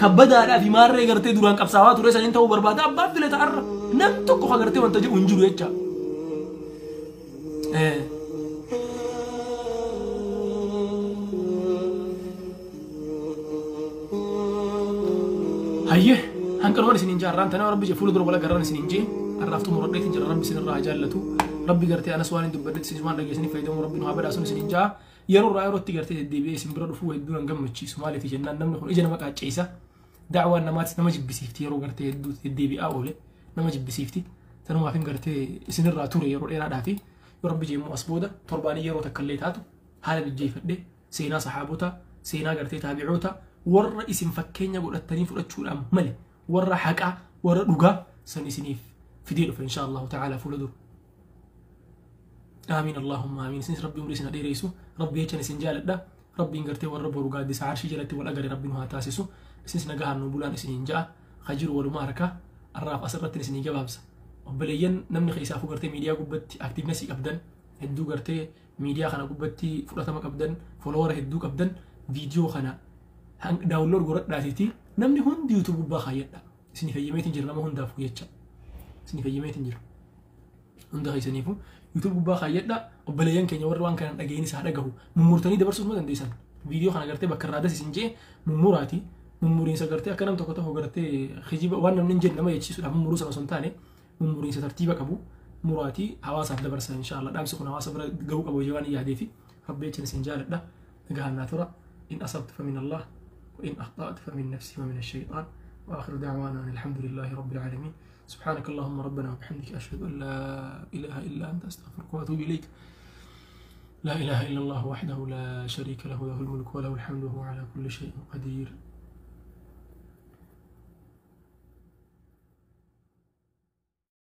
kabbadaadhaa fi maarree gartee duraan qabsaawaa ture saniin ta'uu barbaada abbaan filata arra nam tokko ka gartee wanta jedhu hin jiru jecha. Hayyee hanqanumaan isiniin jaarraan tana rabbi fuula dura wal agarraan isiniin jee arraaftuu muradheetiin jira rabbi isinirraa haa jaallatu. Rabbi gartee anas waan hin dubbadhetti isin waan dhageessanii fayyadamu rabbi nu haa badhaasuun isiniin jaa yeroo irraa yerootti gartee deddeebi'ee isin bira dhufuu hedduu nan gammachiisu maaliif jennaan namni kun ija nama qaacceessa da'waan namaatis nama jibbisiifti yeroo gartee hedduu deddeebi'aa oole nama jibbisiifti sanumaaf hin gartee isinirraa ture yeroo dheeraadhaa fi yoo rabbi jeemmoo as booda torbaanii yeroo takka illee taatu haala mijjeeffadhe seenaa sahaabota seenaa gartee taabi'oota warra isin fakkeenya godhattanii fudhachuudhaan malee warra haqaa warra dhugaa san isiniif fidee dhufe insha allahu ta'ala fuula dura. آمين اللهم آمين. سنس ربي عمري سنة ديريسو ربي يجن سنجالدا ربي إنغرتي ورب ورقاد عرشي جلتي والأجر ربي نها تاسسو سنس نجاها نبولان سنين جاء خجر ولماركة الراف أسرت سنين جوابس وبلين نمني خيسافو غرتي ميديا قبتي أكتيف نسي أبدا هدو غرتي ميديا خنا قبتي فرطمك أبدا فولور هدو أبدا فيديو خنا داونلود غرت داتيتي نمني هون يوتيوب باخايدا سني فيميتين جرنا ما هون دافو يتشا سني فيميتين جر هون ده خيسانيفو يوتيوب gubbaa kaayyadha obboleeyyan keenya warri waan kana dhageenis haa dhagahu mummurtanii dabarsuuf ma dandeessan viidiyoo kana gartee bakka irraa das isin jee mummuraati Mummuriinsa gartee akka nam tokko tokko gartee kijiba waan namni hin jenne nama jechisuudhaaf mummuruu sana osoo hin taane, mummuriinsa tartiiba qabu muraatii hawaasaaf dabarsa inshaallah. Dhaamsi kun hawaasa bira gahuu qabu waan yaadeefi rabbi jechan isin jaaladha. Nagahaan naa tura. In asabtu famin Allah wa in akhta'tu famin nafsi wa min ash-shaytaan. Wa akhiru da'waana alhamdulillahi rabbil alamin. سبحانك اللهم ربنا وبحمدك، أشهد أن لا إله إلا أنت، أستغفرك وأتوب إليك. لا إله إلا الله وحده لا شريك له، له الملك وله الحمد وهو على كل شيء قدير.